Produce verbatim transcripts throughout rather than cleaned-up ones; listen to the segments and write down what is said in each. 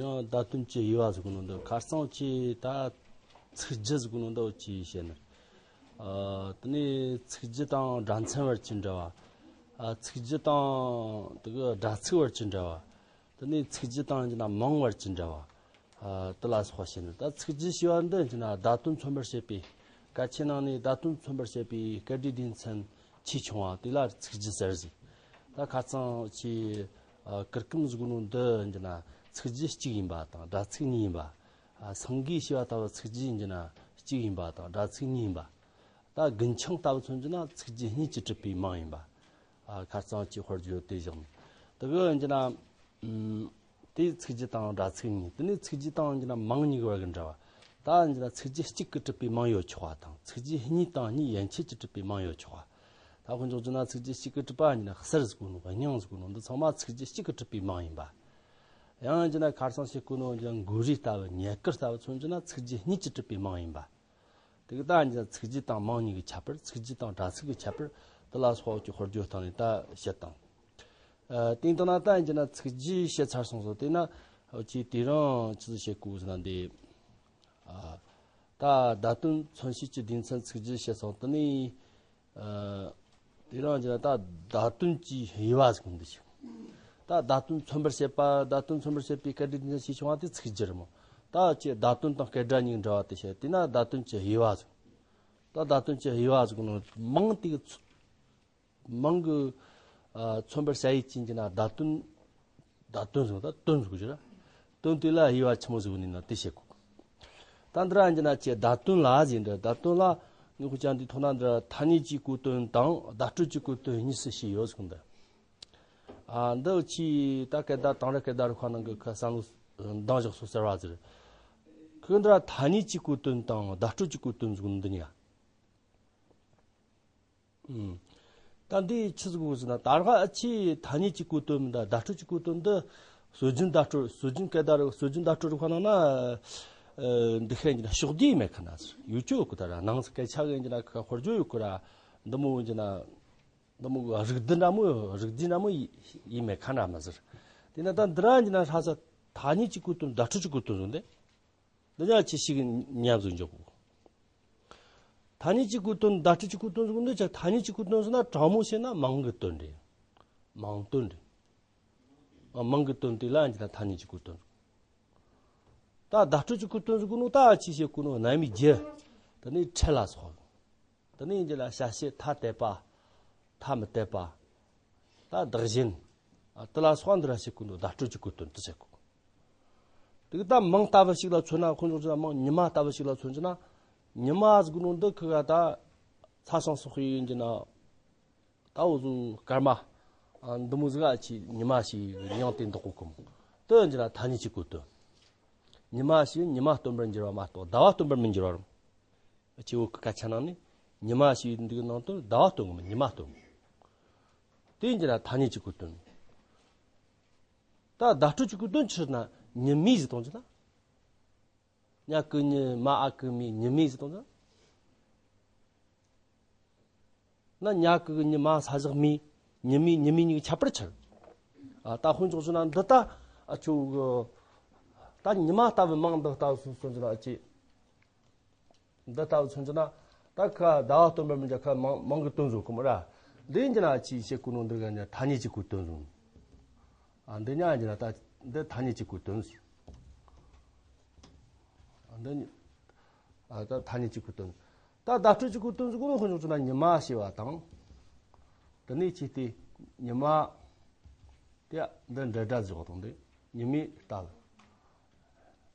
ཡང་བརྡ་དོན་གྱི་དབྱེ་བ་ཟེར་གོ་ནོ་འདི་ཁ་རྩང་ཅི་ད་ཚིག་རྒྱུ་ཟེར་གོ་ནོ་འདི་ཅི་བཤད་ནི། ཨ་དེ་ནས་ཚིག་རྒྱུ་དང་སྒྲ་མཚན་བར་གྱི་འབྲེལ་བ། ཨ་ཚིག་རྒྱུ་དང་དེ་གི་སྒྲ་ཚིག་བར་གྱི་འབྲེལ་བ། དེ་ནས་ཚིག་རྒྱུ་དང་ཡིན་ན་མིང་བར་གྱི་འབྲེལ་བ། ཨ་དེ་ལ་སོགས་བཤད་ནི། ད་ཚིག་རྒྱུ་ཞེས་པ་འདི་ཡིན་ན་བརྡ་དོན་མཚོན་པར་བྱེད་པའི་སྐད་ཆའི་ནང་ནས་བརྡ་དོན་མཚོན་པར་བྱེད་པའི་སྐད་སྒྲའི་སྡེ་ཚན་ཆེས་ཆུང་བ་དེ་ལ་ཚིག་རྒྱུ་ཟེར་ཟིག་ད་ཁ་རྩང་ཆེ་ཨ་གུར་གུམ་ཟེར་གོ་ནོ་འདི་ཡིན་ན་ཚིག་རྒྱུ་གཅིག་ཡིན་པ་དང་སྒྲ་ཚིག་གཉིས་ཡིན་པ། ཨ་སེང་གེ་ཞེས་པ་ལྟ་བུ་ཚིག་རྒྱུ་ཡིན་ན་གཅིག་ཡིན་པ་དང་སྒྲ་ཚིག་གཉིས་ཡིན་པ། ད་རྒུན་ཆང་ལྟ་བུ་མཚོན་གྱི་ན་ཚིག་རྒྱུ་གཉིས་ཀྱིས་གྲུབ་པའི་མིང་ཡིན་པ། ཨ་ཁ་རྩང་ཆེ་དཔེར་བརྗོད་དེ་བཞག་ནས་དེ་གི་ཡིན་གྱི་ན། ཨུམ། དེ་ཚིག་རྒྱུ་དང་སྒྲ་ཚིག་གཉིས། དེ་ནས་ཚིག་རྒྱུ་དང་ཡིན་གྱི་ན་མིང་གཉིས་ཀྱི་བར་གྱི་འབྲེལ་བ། ད་ཡིན་གྱི་ན་ཚིག་རྒྱུ་གཅིག་གིས་གྲུབ་པའི་མིང་ཡོད་ཆོག་པ་དང་ཚིག་རྒྱུ་གཉིས་དང་གཉིས་ཡན་ཆད་ཀྱིས་གྲུབ་པའི་མིང་ཡོད་ཆོག་པ། ད་དཔེ་འཇོག་རྒྱུ་ན་ཚིག་རྒྱུ་གཅིག་གིས་གྲུབ་པ་ཡིན་གྱི་ན་གསེར་ཟེར་གོ་ནོ་དང་སྙིང་ཟེར་གོ་ནོ་འདི་ཚང་མ་ཚིག་རྒྱུ་གཅིག་གིས་གྲུབ་པའི་མིང་ཡིན་པ། ཡང་ཡིན་གྱི་ན་ཁ་རྩང་ཞིག་གོ་ནོ་ཡིན་གྱི་ན་མགོ་རིལ་ལྟ་བུ་ཉལ་དཀར་ལྟ་བུ་མཚོན་གྱི་ན་ཚིག་རྒྱུ་གཉིས་ཀྱིས་གྲུབ་པའི་མིང་ཡིན་པ། དེ་གི་ད་ཡིན་ཚིག་རྒྱུ་དང་མིང་གཉིས་ཀྱི་ཁྱད་པར། ཚིག་རྒྱུ་དང་སྒྲ་ཚིག་གི་ཁྱད་པར། དེ་ལ་སོགས་ཀྱི་དཔེར་བརྗོད་སྟེང་ནས་ད་བཤད་དང་། ཨ་དེ་ལྟ་ན་ད་ཡིན་ན་ཚིག་རྒྱུ་བཤད་ཚར་སོང་ཟོ། དེ་ན་ཅི་དེ་རིང་ཅི་ཟིག་བཤད་དགོས་ཟེར་ན་འདི། ཨ་ད་བརྡ་དོན་མཚོན་བྱེད་ཀྱི་སྡེ་ཚན་ཚིག་རྒྱུ་བཤད་སོང་། དེ་ནས་ཨ་དེ་རིང་ཅི་ན་ད་བརྡ་དོན་གྱི་དབྱེ་བ་ཟེར་གོ་འདི་ཞིག་ད་བརྡ་དོན་མཚོན་པར་བྱེད་པ། བརྡ་དོན་མཚོན་པར་བྱེད་པའི་སྐད་སྒྲའི་སྡེ་ཚན་ཆེས་ཆུང་བ་དེ་ཚིག་རྒྱུ་རེད་མོ། ད་ཅི་བརྡ་དོན་དང་སྐད་སྒྲ་གཉིས་འབྲེལ་བ་དེ་བཤད། དེ་ན་བརྡ་དོན་གྱི་དབྱེ་བ་ཟེར། ད་བརྡ་དོན་གྱི་དབྱེ་བ་ཟེར་གོ་ནོ་མིང་དེ་གི་ཚུ་མིང་གི་ཨ་མཚོན་པར་བྱ་ཡུལ་ཅན་གྱི་ན་བརྡ་དོན། བརྡ་དོན་ཟེར་ད་དོན་ཟེར་གོ་རྒྱུ་ར། དོན་དེ་ལ་དབྱེ་བ་ཆི་མོ་ཟེར་གོ་ནི་ན་དེ་བཤད་གོ། ད་འདི་ར་ཡིན་གྱི་ན་ཅི་བརྡ་དོན་ལ་ཟེར་འདི་བརྡ་དོན་ལ་ངས་ཁོ་ཅང་འདི་ཐོག་ན་འདི་ར་ཐ་སྙད་ཀྱི་གོ་དོན་དང་བརྡ་སྤྲོད་ཀྱི་གོ་དོན་གཉིས་སུ་ཕྱེ་ཡོད་ཟེར་གོ་འདི། ཨ་འདི་ཆི་ད་སྐད་བརྡ་དང་ར་སྐད་བརྡ་རུ་ཁ་ནང་གི་ཁ་བསམ་བློ་འདང་བཞག་སོ་ཟེར་བ་ཟེར། ཁོ་འདི་ར་ཐ་སྙད་ཀྱི་གོ་དོན་དང་བརྡ་སྤྲོད་ཀྱི་གོ་དོན་ཟེར་གོ་འདི་གཉིས། ཨུམ། ད་འདི་ཆི་ཟིག་གོ་ཟེར་ན་ད་ར་ཨ་ཆི་ཐ་སྙད་ཀྱི་གོ་དོན་མིན་ད་བརྡ་སྤྲོད་ཀྱི་གོ་དོན་འདི་སྲོལ་རྒྱུན་བརྡ་སྤྲོད་སྲོལ་རྒྱུན་སྐད་བརྡ་རུ་སྲོལ་རྒྱུན་བརྡ་སྤྲོད་རུ་ཁ་ནང་ན་ཨ་འདི་ཤེས་ཀྱི་ན་ཕྱོགས་བསྡུས་མེད་ཁ་ན་ཟེར་ཡོད་ཅོ་གི་ད་ར་ནང་སྐད་ཆ་གི་ཡིན་གྱི་ན་ཁ་ཁོར་རྒྱུ་ཡོད་གི་ར། འདི་མོ་ཡིན་གྱི་ན་འདི་མོ་རིགས་བསྡུས་འདྲ་མོ་རིགས་བསྡུས་འདྲ་མོ་ཡིན་མེད་ཁ་འདྲ་མ་ཟེར། དེ་ན་ད་འདི་ར་ཡིན་གྱི་ན་ཧྲ་ས་ཐ་སྙད་ཀྱི་གོ་དོན་བརྡ་སྤྲོད་ཀྱི་གོ་དོན་ཟེར་འདི། འདི་ཉག་ཆི་ཞིག་ཉམས་སུ་འཇོག་གོ། ཐ་སྙད་ཀྱི་གོ་དོན་བརྡ་སྤྲོད་ཀྱི་གོ་དོན་ཟེར་གོ་འདི་ཆ་ཐ་སྙད་ཀྱི་གོ་དོན་ཟེར་ན་དྲང་མོ་བཤད་ན་མིང་གི་དོན་རེད། མིང་དོན་རེད། ཨ་མིང་གི་དོན་དེ་ལ་འཇི་ན་ཐ་སྙད་ཀྱི་གོ་དོན། ད་བརྡ་སྤྲོད་ཀྱི་གོ་དོན་ཟེར་གོ་ནོ་ད་ཆི་བཤད་གོ་ནོ་རྣམ་དབྱེ་བརྒྱད། དེ་ནས་ཕྲད་ལ་སོགས། དེ་ནས་འདི་ལ་བྱ་བྱེད་ཐ་དད་པ། ཐ་མི་དད་པ། ད་བདག་གཞན། ཨ་དེ་ལ་སོགས་འདི་ར་བྱེད་གོ་ནོ་བརྡ་སྤྲོད་ཀྱི་གོ་དོན་དུ་བྱེད་གོ། དེ་གི་ད་མིང་ལྟ་བུ་ཞིག་ལ་མཚོན་ན་ཁོང་ཚོ་ཚོ་ན་མིང་ཉི་མ་ལྟ་བུ་ཞིག་ལ་མཚོན་གྱི་ན། ཉི་མ་ཟེར་གོ་ནོ་འདི་ཁི་ག་ད་ཚ་སང་སོགས་ཡིན་གྱི་ན། ད་འུ་ཚོ་སྐར་མ། ཨ་འདི་མོ་ཟིག་ཨ་ཆི་ཉི་མ་ཞིག་མིང་དེ་འདོགས་གོ་གི་མོ། དེ་འདི་ལ་ཐ་སྙད་ཀྱི་གོ་དོན། ཉི་མ་ཞིག་ཉི་མ་སྟོན་པར་འགྱུར་བ་མ་གཏོགས་ཟླ་བ་སྟོན་པར་མི་འགྱུར་བ་རུང་། སྐྱེ་བོ་གི་སྐད་ཆ་ནང་ནས་ཉི་མ་ཞིག་འདུག་ནང་དོན་ཟླ་བ་སྟོན་གི་མི་ཉི་མ་སྟོན་གི། དེ་འདི་ལ་ཐ་སྙད་ཀྱི་གོ་དོན། ད་བརྡ་སྤྲོད་ཀྱི་གོ་དོན་ཕྱིར་ན་ཉི་མའི་ཟེར་གཏོང་རྒྱུ་ན། ཉ་གི་ཉི་མ་ཨ་གི་མི་ཉི་མའི་ཟེར་གཏོང་རྒྱུ་ན། ན་ཉ་གི་ཉི་མ་ས་བཞག་མི་ཉི་མའི་ཉི་མའི་གཉིས་ཀྱི་ཁྱད་པར་ཕྱིར། ཨ་ད་དཔེ་འཇོག་ཟེར་ན་འདི་ད་ཨ་ཆོ་གི་ད་ཉི་མ་ལྟ་བུ་མིང་འདི་ལྟ་བུ་སོང་སོང་ཟེར་ན་ཨ་ཅེ། འདི་ལྟ་བུ་མཚོན་གྱི་ན། ད་ཁ་ཟླ་བ་སྟོན་པར་མི་འགྱུར་ཁ་མིང་མིང་གི་དོན་བཟོ་གི་མོ་ར། འདི་འགྱུར་ན་ཅི་བྱེད་གོ་ནོ་འདི་ག་ཉ་ཐ་སྙད་ཀྱི་གོ་དོན་བཟོ། ཨ་འདི་ཉ་འགྱུར་ན་ད་འདི་ཐ་སྙད་ཀྱི་གོ་དོན་ཟེར། ཨ་འདི་ཉ་ཨ་ད་ཐ་སྙད་ཀྱི་གོ་དོན། ད་བརྡ་སྤྲོད་ཀྱི་གོ་དོན་ཟེར་གོ་ནོ་ཁོ་ཉོག་ཚོ་ན་ཉི་མ་ཞེས་པ་དང་། དེ་ནས་ཅི་སྟེ་ཉི་མ། དེ་འདི་འབྲེལ་སྒྲ་བཞག་དང་འདི་ཉི་མའི་ལྟ་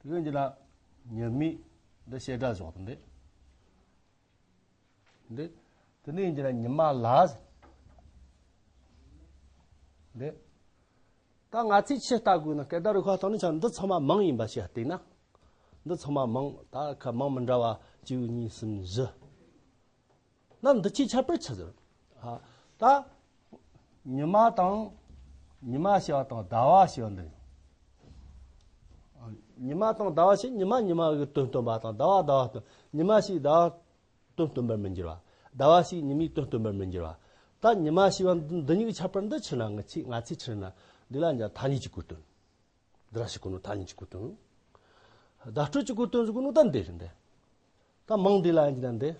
བུ། དེ་གི་འདི་ལ་ཉི་མའི་འདི་བྱེད་སྒྲ་བཞག་དང་འདི། འདི། དེ་ནས་འདི་ལ་ཉི་མ་ལ། འདི། ད་ང་ཚོས་ཆི་ལྟ་དགོས་ན་སྐད་བརྡ་རིག་པ་སྟེང་ནས་ཆ་འདི་ཚང་མ་མིང་ཡིན་པ་ཞིག་བལྟས་ན། འདི་ཚང་མ་མིང་ད་ཁ་མིང་མི་འདྲ་བ་གཅིག་གཉིས་གསུམ་བཞི། ན་འདི་ཆོའི་ཁྱད་པར་ཆི་ཟེར། ཨ། ད། ཉི་མ་དང་། ཉི་མ་ཞེས་པ་དང་ཟླ་བ་ཞེས་པ་འདི། ཉི་མ་དང་ཟླ་བ་ཞེས་ཉི་མ་ཉི་མ་གི་དོན་སྟོན་པ་དང་ཟླ་བ་ཟླ་བ་སྟོན། ཉི་མ་ཞེས་ཟླ་བ་དོན་སྟོན་པར་མི་འགྱུར་བ། ཟླ་བ་ཞེས་ཉི་མའི་དོན་སྟོན་པར་མི་འགྱུར་བ། ད་ཉི་མ་ཞེས་པ་འདི་འདི་གཉིས་ཀྱི་ཁྱད་པར་འདི་ཕྱིར་ན་ང་ཚོས་ང་ཚོས་ཕྱིར་ན་འདི་ལ་ཉ་ཐ་སྙད་ཀྱི་གོ་དོན། འདི་ར་ཞིག་གོ་ནོ་ཐ་སྙད་ཀྱི་གོ་དོན། བརྡ་སྤྲོད་ཀྱི་གོ་དོན་ཟིག་གོ་ནོ་ད་འདི་རེད་འདི། ད་མིང་འདི་ལ་ཡིན་གྱི་ན་འདི།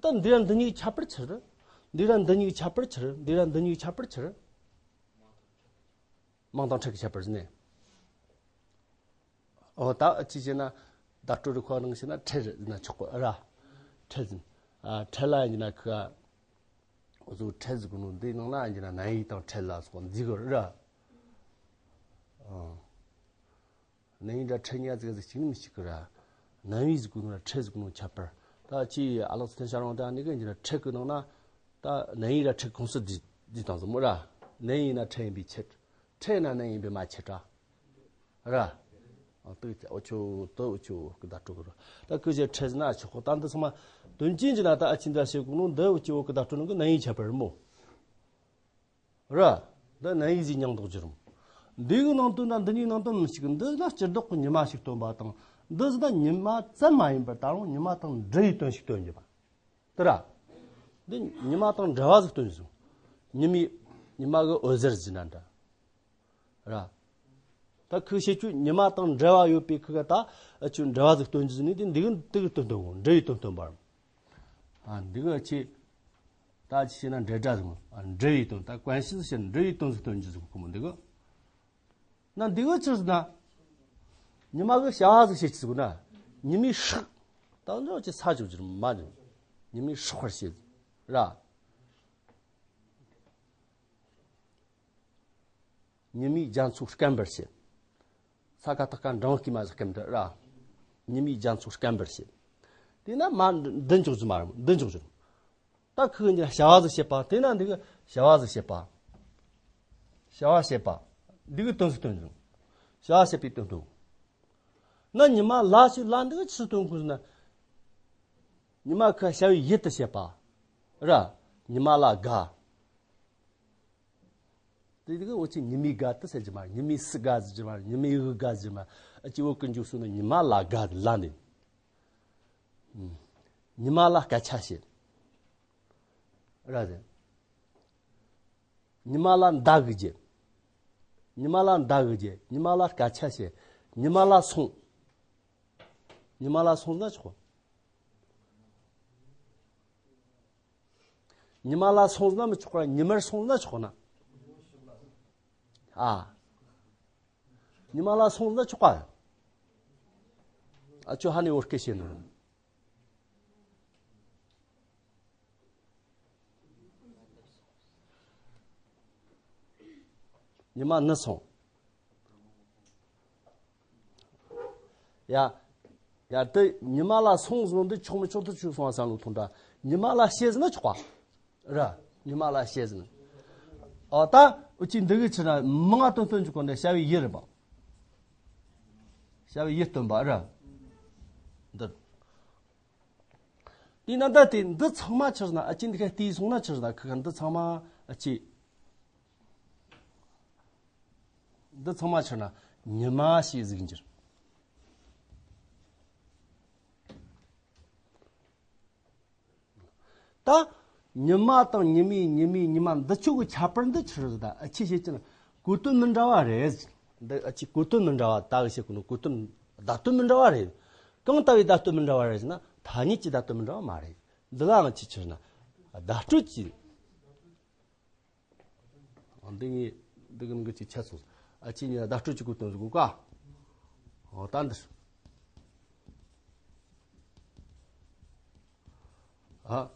ད་འདི་ར་འདི་གཉིས་ཁྱད་པར་ཆི་རེད། འདི་ར་འདི་གཉིས་ཁྱད་པར་ཆི་རེད། འདི་ར་འདི་གཉིས་ཁྱད་པར་ཆི་རེད། མིང་དང་ཕྲད་ཀྱི་ཁྱད་པར་ཟིན་ནས། ཨོ་ད་ཅི་བྱས་ན། བརྡ་སྤྲོད་རིག་པ་ནང་བྱས་ན་ཕྲད་ཟིན་ན་ཆོག་གི་ར། ཕྲད་ཟིན། ཨ་ཕྲད་ལ་ཡིན་གྱི་ན་ཁི། འུ་ཚོ་ཕྲད་ཟེར་གོ་ནོ་འདི་ནང་ན་ཡིན་གྱི་ན་ནན་ཡིག་དང་ཕྲད་ལ་སོགས་འཛིག་གི་ར། ཨང་། ནན་ཡིག་འདྲ་ཕྲད་གཉིས་ཟིག་ཟིག་གཅིག་ནི་མི་གཅིག་གི་ར། ནན་ཡིག་ཟེར་གོ་ནོ་ར་ཕྲད་ཟེར་གོ་ནོ་ཁྱད་པར། ད་ཅི་ཨ་ལགས་ཚོ་ཐན་ཤ་རང་ད་ནི་གི་ཡིན་གྱི་ན་ཕྲད་གི་ནང་ན། ད་ནན་ཡིག་ར་ཕྲད་ཁོངས་སུ་འདི་འདི་དང་ཟེར་མོ་ར། ནན་ཡིན་ན་ཕྲད་ཡིན་པའི་ཕྱིར། ཕྲད་ན་ནན་ཡིན་པའི་མ་ཕྱིར་ར། ར། ཨ་དུ་ཨོ་ཆོ་དུ་ཨོ་ཆོ་གི་བརྡ་སྤྲོད་གི་ར། ད་ཁི་ཞེས་ཕྲད་ན་ཆོག་གོ་ད་འདི་ཚང་མ་དོན་ཅན་གྱི་ན་ད་ཨ་ཆི་འདྲ་བྱེད་གོ་ནོ་འདི་ཨོ་ཆོ་གི་བརྡ་སྤྲོད་ནང་གི་ནན་ཡིག་ཁྱད་པར་རེད་མོ། ར། འདི་ནན་ཡིག་ཟིག་མྱང་འདོགས་རྒྱུ་རུང་། འདི་གི་ནང་དོན་དང་འདི་གཉིས་ནང་དོན་མི་གཅིག་འདི་ལ་སྤྱིར་བཏང་གི་ཉི་མ་ཞིག་སྟོན་པ་དང་། འདི་ཟིག་ད་ཉི་མ་ཙམ་མ་ཡིན་པར་ད་རུང་ཉི་མ་དང་འབྲེལ་བའི་དོན་ཞིག་སྟོན་རྒྱུ་པ། དེ་ར། འདི་ཉི་མ་དང་འབྲེལ་བ་ཟིག་སྟོན་རྒྱུ་སོང་། ཉི་མའི་ཉི་མ་གི་འོད་ཟེར་ཟིན་ན་འདྲ། ར། ད་ཁི་ཤེས་ཆུ་ཉི་མ་དང་འབྲེལ་བ་ཡོད་པའི་ཁི་ག་ད་ཨ་ཆུ་འབྲེལ་བ་ཟིག་སྟོན་རྒྱུ་ཟིན་ནི་དེ་འདི་གི་དེ་གི་དོན་སྟོན་གོ་འབྲེལ་བའི་དོན་སྟོན་པར། ཨ་འདི་གི་ཆེ། ད་ཅི་བྱས་ན་འབྲེལ་སྒྲ་ཟིག་ཨ་འབྲེལ་བའི་དོན་ད་གོན་ཤེས་ཟིག་བྱས་ན་འབྲེལ་བའི་དོན་ཟིག་སྟོན་རྒྱུ་ཟིག་ཁོ་མོ་འདི་གི། ན་འདི་གི་ཆི་ཟིག་ན། ཉི་མ་གི་བྱ་བ་ཟིག་བྱེད་ཀྱི་ཟིག་ན། ཉི་མའི་སྲེག་ད་འདྲ་ཅི་ས་ཆུ་ཅིར་མ་ཉི་མའི་སྲེག་པར་བྱེད། ར། ཉི་མའི་རྒྱ་མཚོ་སྐམ་པར་བྱེད། ས་ཁ་ཐག་ཁ་འགྲང་སྐྱེས་མ་ཟིག་སྐམ་དུ་ར། ཉི་མའི་རྒྱ་མཚོ་སྐམ་པར་བྱེད། དེས་ན་མ་འདི་འཇོག་རྒྱུ་མ་རེད་འདི་འཇོག་རྒྱུ། ད་ཁོས་ཀྱང་བྱ་བ་ཟིག་བྱེད་པ་དེས་ན་འདི་གི་བྱ་བ་ཟིག་བྱེད་པ། བྱ་བ་བྱེད་པ། འདི་གི་དོན་ཟིག་སྟོན་རྒྱུ། བྱ་བ་བྱེད་པའི་དོན་སྟོན། ན་ཉི་མ་ལ་ཞིག་ལ་འདི་གི་ཆི་སྟོན་དགོས་ཟེར་ན། ཉི་མ་ཁ་བྱ་བའི་ཡུལ་དུ་བྱེད་པ། ར། ཉི་མ་ལ་དགའ། དེ་དེ་གི་འོ་ཅི་ཉི་མའི་དགའ་དུ་ཟེར་གྱི་མ་རེད། ཉི་མའི་སུ་དགའ་ཟེར་གྱི་མ་རེད། ཉི་མའི་དབུགས་དགའ་ཟེར་གྱི་མ་རེད། ཨ་ཅི་འོ་ཀུན་འཇུག་སུ་ནི་ཉི་མ་ལ་དགའ་ལ་ནི། ཉི་མ་ལ་སྐད་ཆ་བཤད། ར་ཟེར། ཉི་མ་ལ་མདའ་གི་རྒྱབ། ཉི་མ་ལ་མདའ་གི་རྒྱབ། ཉི་མ་ལ་སྐད་ཆ་བཤད། ཉི་མ་ལ་སོང་། ཉི་མ་ལ་སོང་ན་ཆོག་ཉི་མ་ལ་སོང་ན་མི་ཆོག་ག་ཉི་མར་སོང་ན་ཆོག་ན། ཨ། ཉི་མ་ལ་སོང་ན་ཆོག་ག་ཨ་ཅོ་ཧ་ནི་འོར་སྐད་བཤད་ནོ། ཉི་མ་ནི་སོང་། ཡ། ཡ་དེ་ཉི་མ་ལ་སོང་ཟེར་ནོ་འདི་ཆོག་མི་ཆོག་ཏུ་ཆུ་སོང་བ་བསམ་བློ་ཐོངས་ད། ཉི་མ་ལ་བཤད་ཟེར་ན་ཆོག་པ། ར། ཉི་མ་ལ་བཤད་ཟེར་ན། ཨ་ད་འུ་ཅི་འདི་གི་ཕྱིར་ན་མང་ང་དོན་སྟོན་ཆོག་གོ་འདི་བྱ་བའི་ཡུལ་རེད་པ། བྱ་བའི་ཡུལ་སྟོན་པ་ར། འདི། དེས་ན་ད་དེ་འདི་ཚང་མ་ཕྱིར་ན་ཨ་ཅི་འདི་ག་བལྟས་སོང་ན་ཕྱིར་ན་ཁི་ག་འདི་ཚང་མ་ཨ་ཅི། འདི་ཚང་མ་ཕྱིར་ན་ཉི་མ་ཞེས་གཟིགས་འགྱུར། ད་ཉི་མ་དང་ཉི་མའི་ཉི་མའི་ཉི་མ་འདི་ཆོ་གི་ཁྱད་པར་འདི་ཕྱིར་ད་ཨ་ཅི་བྱེད་ཀྱི་ན་གོ་དོན་མི་འདྲ་བ་རེད། འདི་ཨ་ཅི་གོ་དོན་མི་འདྲ་བ་ད་གི་བྱེད་གོ་ནོ་གོ་དོན་བརྡ་དོན་མི་འདྲ་བ་རེད། གང་ལྟ་བུའི་བརྡ་དོན་མི་འདྲ་བ་རེད་ཟེར་ན་ཐ་སྙད་ཀྱི་བརྡ་དོན་མི་འདྲ་བ་མ་རེད། འདི་ལའང་ཅི་ཕྱིར་ན་བརྡ་སྤྲོད་ཀྱི། འདི་ངས་འདི་གི་ནང་གི་ཅིག་ཆད་སོང་། ཨ་ཅི་ཉིད་ལ་བརྡ་སྤྲོད་ཀྱི་གོ་དོན་ཟིག་གོ་ཀ་ཨོ་ད་འདི། ཨ།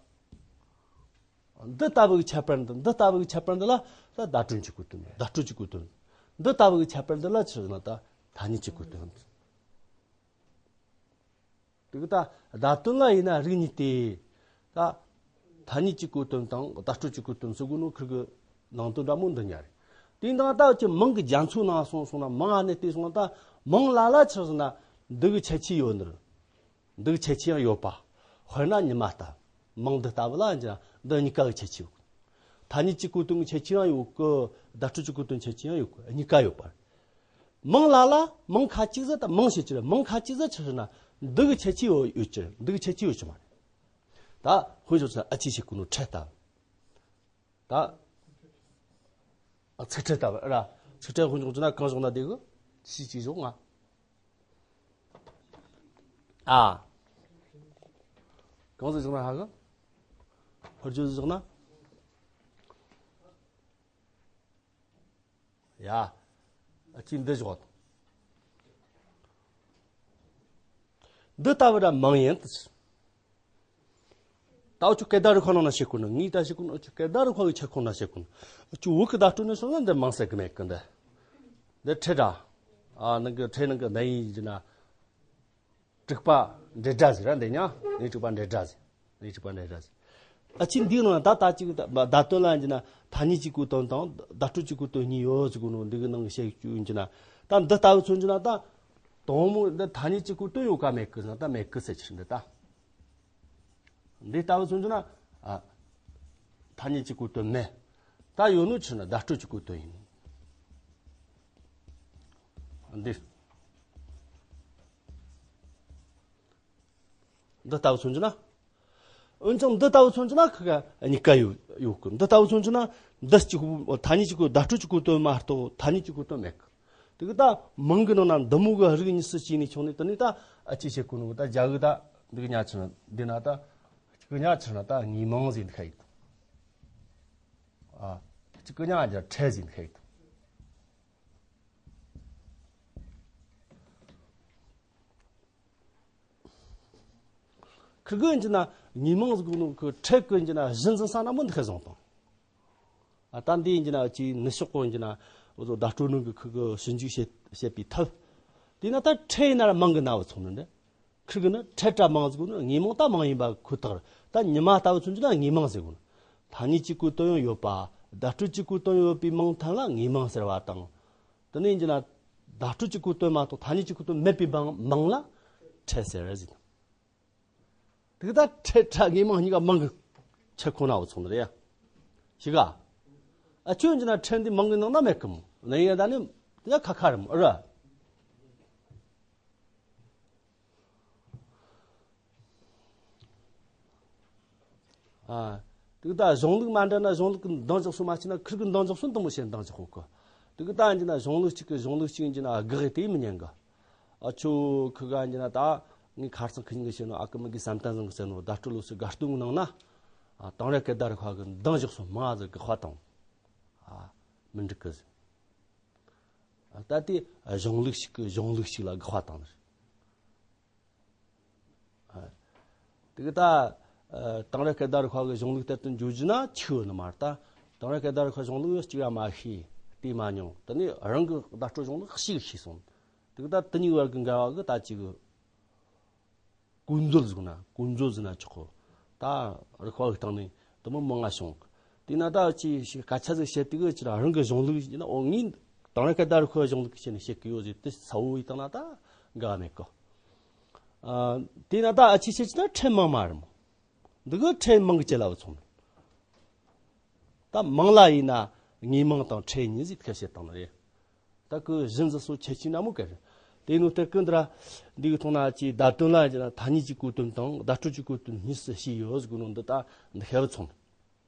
འདི་ལྟ་བུའི་ཁྱད་པར་འདི་འདི་ལྟ་བུའི་ཁྱད་པར་འདི་ལ་ད་བརྡ་སྤྲོད་ཀྱི་གོ་དོན་བརྡ་སྤྲོད་ཀྱི་གོ་དོན། འདི་ལྟ་བུའི་ཁྱད་པར་འདི་ལ་ཕྱིར་ན་ད་ཐ་སྙད་ཀྱི་གོ་དོན། དེ་གི་ད་བརྡ་དོན་ལ་ཡིན་ན་རིགས་གཉིས་ཏེ། ད་ཐ་སྙད་ཀྱི་གོ་དོན་དང་བརྡ་སྤྲོད་ཀྱི་གོ་དོན་ཟེར་གོ་ནོ་ཁིར་གི་ནང་དོན་འདྲ་མོ་འདི་ཉར། དེ་འདྲ་ད་ཅི་མིང་གི་རྒྱ་མཚོ་ནང་སོང་སོང་ན་མིང་ཨ་ནི་ལྟོས་སོང་ན་ད་མིང་ལ་ལ་ཕྱིར་ཟེར་ན་འདི་གི་ཁྱད་ཆོས་ཡོད་ནི་རེད། འདི་གི་ཁྱད་ཆོས་ཡང་ཡོད་པ། དཔེར་ན་ཉི་མ་ལྟ། མིང་འདི་ལྟ་བུ་ལ་ཡིན་ན་འདི་གཉིས་ཀ་གི་ཁྱད་ཆོས་ཡོད། ཐ་སྙད་ཀྱི་གོ་དོན་གྱི་ཁྱད་ཆོས་ཡང་ཡོད་གི། བརྡ་སྤྲོད་ཀྱི་གོ་དོན་ཁྱད་ཆོས་ཡང་ཡོད་གི། གཉིས་ཀ་ཡོད་པ། མིང་ལ་ལ་མིང་ཁ་ཅིག་ཟེར་དང་མིང་ཞེས་བྱ་བ་མིང་ཁ་ཅིག་ཟེར་ཕྱིར་ན་འདི་གི་ཁྱད་ཆོས་ཡོད་ཡོད་ཀྱི་འདི་གི་ཁྱད་ཆོས་ཡོད་ཀྱི་མ་རེད། ད་དཔེ་བཞག་ན་ཨ་ཅེ་ཞིག་གོ་ནོ་ཕྲད་ལྟ། ད་ཨ་ཚིག་ཕྲད་ལྟ་བུ་ར། ཚིག་ཕྲད་དཔེ་འཇོག་རྒྱུ་ན་གང་བཞག་ན་བདེ་གི། ཅི་ཅིག་བཞག་ང་། ཨ། གང་ཟིག་བཞག་ན་ཧ་གི། ཧུར་བརྗོད་བཞག་ན། ཡ། ཨ་ཅི་འདི་བཞག་དང་། འདི་ལྟ་བུ་ར་མང་ཡིན་ཏེ། ད་འུ་ཆོ་སྐད་བརྡ་རིག་པ་ནང་ན་བཤད་གོ་ནི། ངས་ད་བཤད་གོ་ནི། འུ་ཆོ་སྐད་བརྡ་རིག་པ་གི་ཁྱབ་ཁོངས་ན་བཤད་གོ་ནི། འུ་ཆོ་བོད་ཀྱི་བརྡ་སྤྲོད་ནས་སོང་ན་འདི་མང་ཟེར་གི་མེད་གི། འདི། འདི་ཕྲད་ར། ཨ། ནང་གི་ཕྲད་ནང་གི་གནས་ཡིན་གྱི་ན། དྲུག་པ་འབྲེལ་སྒྲ་ཟེར་ར་འདི་ཉ། ནས་དྲུག་པ་འབྲེལ་སྒྲ་ཟེར། ནས་དྲུག་པ་འབྲེལ་སྒྲ་ཟེར། ཨ་ཅི་འདི་ནང་ད་ལྟ་ཅིག་བརྡ་དོན་ལ་ཡིན་གྱི་ན་ཐ་སྙད་གཅིག་གི་དོན་དང་བརྡ་སྤྲོད་གཅིག་གི་དོན་གཉིས་ཡོད་ཟེར་གོ་ནོ། འདི་གི་ནང་གི་བཤད་རྒྱུ་ཡིན་གྱི་ན། ད་འདི་ལྟ་བུ་མཚོན་གྱི་ན་ད། དང་མོ་འདི་ཐ་སྙད་གཅིག་གི་དོན་ཡོད་ག་མེད་གི་ཟེར་ན་ད་མེད་གི་ཟེར་གྱི་རེད་འདི་ད། འདི་ལྟ་བུ་མཚོན་གྱི་ན། ཨ། ཐ་སྙད་གཅིག་གི་དོན་མེད། ད་ཡོད་ནོ་ཆི་ན་བརྡ་སྤྲོད་གཅིག་གི་དོན་ཡིན། འདི། འདི་ལྟ་བུ་མཚོན་གྱི་ན། འོན་ཀྱང་འདི་ལྟ་བུ་མཚོན་གྱི་ན་ཁི་ག་གཉིས་ཀ་ཡོད་ཡོད་གི། འདི་ལྟ་བུ་མཚོན་གྱི་ན་འདི་གཅིག་པུ་ཐ་སྙད་གཅིག་གི་བརྡ་སྤྲོད་གཅིག་གི་དོན་མ་གཏོགས་ཐ་སྙད་གཅིག་གི་དོན་མེད་གི། དེ་གི་ད་མིང་གི་ནང་ན་འདི་མོ་གི་རིགས་གཉིས་སུ་སྐྱེས་ནས་བྱུང་ནས། དེ་ནས་ད་ཨ་ཅི་བྱེད་གོ་ནོ་ད་རྒྱ་གི་ད་འདི་གི་ཉ་ཆི་ན་འདི་ན་ད་གཅིག་གི་ཉ་ཆི་ན་ད་དངོས་མིང་ཟེར་ནི་ཁ་ཡིག་དང་། ཨ། གཅིག་གི་ཉ་རྒྱ་ཕྲད་ཟེར་ནི་ཁ་ཡིག་དང་། ཁིར་གི་ཡིན་གྱི་ན་དངོས་མིང་ཟེར་གོ་ནོ་གི་ཕྲད་གི་ཡིན་གྱི་ན་གཞི་འཛིན་ས་ན་མོ་འདི་ཁ་བཟུང་དང་། ཨ། ད་འདི་ཡིན་གྱི་ན་ཅིག་ནུ་ཤོག་གོ་ཡིན་གྱི་ན་འུ་ཚོ་བརྡ་སྤྲོད་ནང་གི་ཁིར་གི་ཞིབ་འཇུག་བྱེད་བྱེད་པའི་ཐབས། དེས་ན་ད་ཕྲད་ཡིན་ན་ར་མིང་གི་ན་བུ་ཚང་ནི་འདི། ཁིར་གི་ནི་ཕྲད་ར་མིང་ཟེར་གོ་ནོ་དངོས་མིང་ད་མིང་ཡིན་པ་ཁོ་ཐག་རེད། ད་ཉི་མ་ལྟ་བུ་མཚོན་གྱི་ན་དངོས་མིང་ཟེར་གོ་ནོ། ཐ་སྙད་གཅིག་གི་དོན་ཡང་ཡོད་པ། བརྡ་སྤྲོད་གཅིག་གི་དོན་ཡོད་པའི་མིང་ཐམས་ལ་དངོས་མིང་ཟེར་བ་དང་། དེ་ནས་ཡིན་གྱི་ན་བརྡ་སྤྲོད་གཅིག་གི་དོན་མ་གཏོགས་ཐ་སྙད་གཅིག་གི་དོན་མེད་པའི་མིང་མིང་ལ་ཕྲད་ཟེར་ཟེར། དེ་གི་ད་ཕྲད་ར་དངོས་མིང་གཉིས་ཀ་མིང་གི་ཁྱབ་ཁོངས་ན་བུ་ཚང་ནི་རེད་ཡ། ཤི་ག་ཨ་ཁྱོད་ཡིན་གྱི་ན་ཕྲད་འདི་མིང་གི་ནང་ན་མེད་གི་མོ། ནི་ཡ་ད་ནི་ཡ་ཁ་ཁ་རེད་མོ་ཨ་ར། ཨ། དེ་གི་ད་གཞུང་ལུགས་མ་འདྲ་ན་གཞུང་ལུགས་ཀྱི་འདང་རྒྱག་སོ་མ་བྱས་ན་ཁིར་གི་འདང་རྒྱག་སོ་འདི་མོ་བྱས་འདང་རྒྱག་གོ་གི། དེ་གི་ད་ཡིན་གྱི་ན་གཞུང་ལུགས་གཅིག་གི་གཞུང་ལུགས་གཅིག་ཡིན་གྱི་ན་དགག་དེ་མི་ཉན་གི། ཨ་ཁྱོད་ཁི་ག་ཡིན་གྱི་ན་ད་ངས་ཁ་རྩང་ཁི་ཉིན་གི་བཤད་ནོ། ཨ་ཀི་མི་གི་བསམ་གཏན་བཟང་གི་བཤད་ནོ། བརྡ་སྤྲོད་ལུགས་སུ་དགའ་སྟོན་གི་ནང་ན། ཨ། དེང་རབས་སྐད་བརྡ་རིག་པ་གི་འདང་རྒྱག་སོ་མང་ཟིག་དགག་པ་དང་། ཨ། མི་འགྲིག་གི་ཟེར། ཨ། ད་དེ་གཞུང་ལུགས་ཤིག་གི་གཞུང་ལུགས་ཤིག་ལ་དགག་པ་བཏང་ནི་རེད། ཨ། དེ་གི་ད། ཨ། དེང་རབས་སྐད་བརྡ་རིག་པ་གི་གཞུང་ལུགས་ལྟར་དུ་འཇོག་རྒྱུ་ན་འཕྱུགས་ནི་མ་རེད་ད། དེང་རབས་སྐད་བརྡ་རིག་པ་གཞུང་ལུགས་གཅིག་ར་མ་ཤེས། བལྟས་མ་མྱོང་། དེ་ནས་རང་གི་བརྡ་སྤྲོད་གཞུང་ལུགས་ཤེས་ཤེས་སོང་། དེ་གི་ད་དེ་གཉིས་བར་གི་འགལ་བ་གི་ད་ཅིག་གི། ཀུན་རྫོབ་ཟེར་ན་ཀུན་རྫོབ་ཟེར་ན་ཆོག་གོ། ད་རིག་པ་གི་སྟེང་ནས་དེ་མོ་མང་ང་བྱུང་། དེས་ན་ད་ཅི་ཞིག་སྐད་ཆ་ཟིག་བཤད་དུས་ཅི་ར་རང་གི་གཞུང་ལུགས་ཡིན་ན། འོ་ངས་དེང་རབས་སྐད་བརྡ་རིག་པའི་གཞུང་ལུགས་བྱས་ནས་བཤད་གི་ཡོད་ཟེར་དེ་ཚ་བོ་ཡིན་བཏང་ན་ད་འགལ་བ་མེད་གི། ཨ། དེས་ན་ད་ཨ་ཅི་བཤད་ཀྱི་ན་ཕྲད་མིང་མ་རེད་མོ། འདི་གི་ཕྲད་མིང་གི་ཅི་ལ་བུ་ཚང་ནི། ད་མིང་ལ་ཡིན་ན་དངོས་མིང་དང་ཕྲད་གཉིས་ཟིག་ཁ་བཤད་བཏང་ནི་རེད། ད་ཁོ་གཞི་འཛིན་སོ་ཁྱད་ཆོས་ན་མོ་ག་རེད། དེ་ནོ་སྟེར་གི་འདི་ར། འདི་གི་ཐོག་ན་ཅི་བརྡ་དོན་ལ་ཡིན་ན་ཐ་སྙད་གཅིག་གི་དོན་དང་བརྡ་སྤྲོད་གཅིག་གི་དོན་གཉིས་སུ་ཕྱེ་ཡོད་ཟེར་གོ་ནོ་འདི་ད་འདི་ཤེས་བུ་ཚང་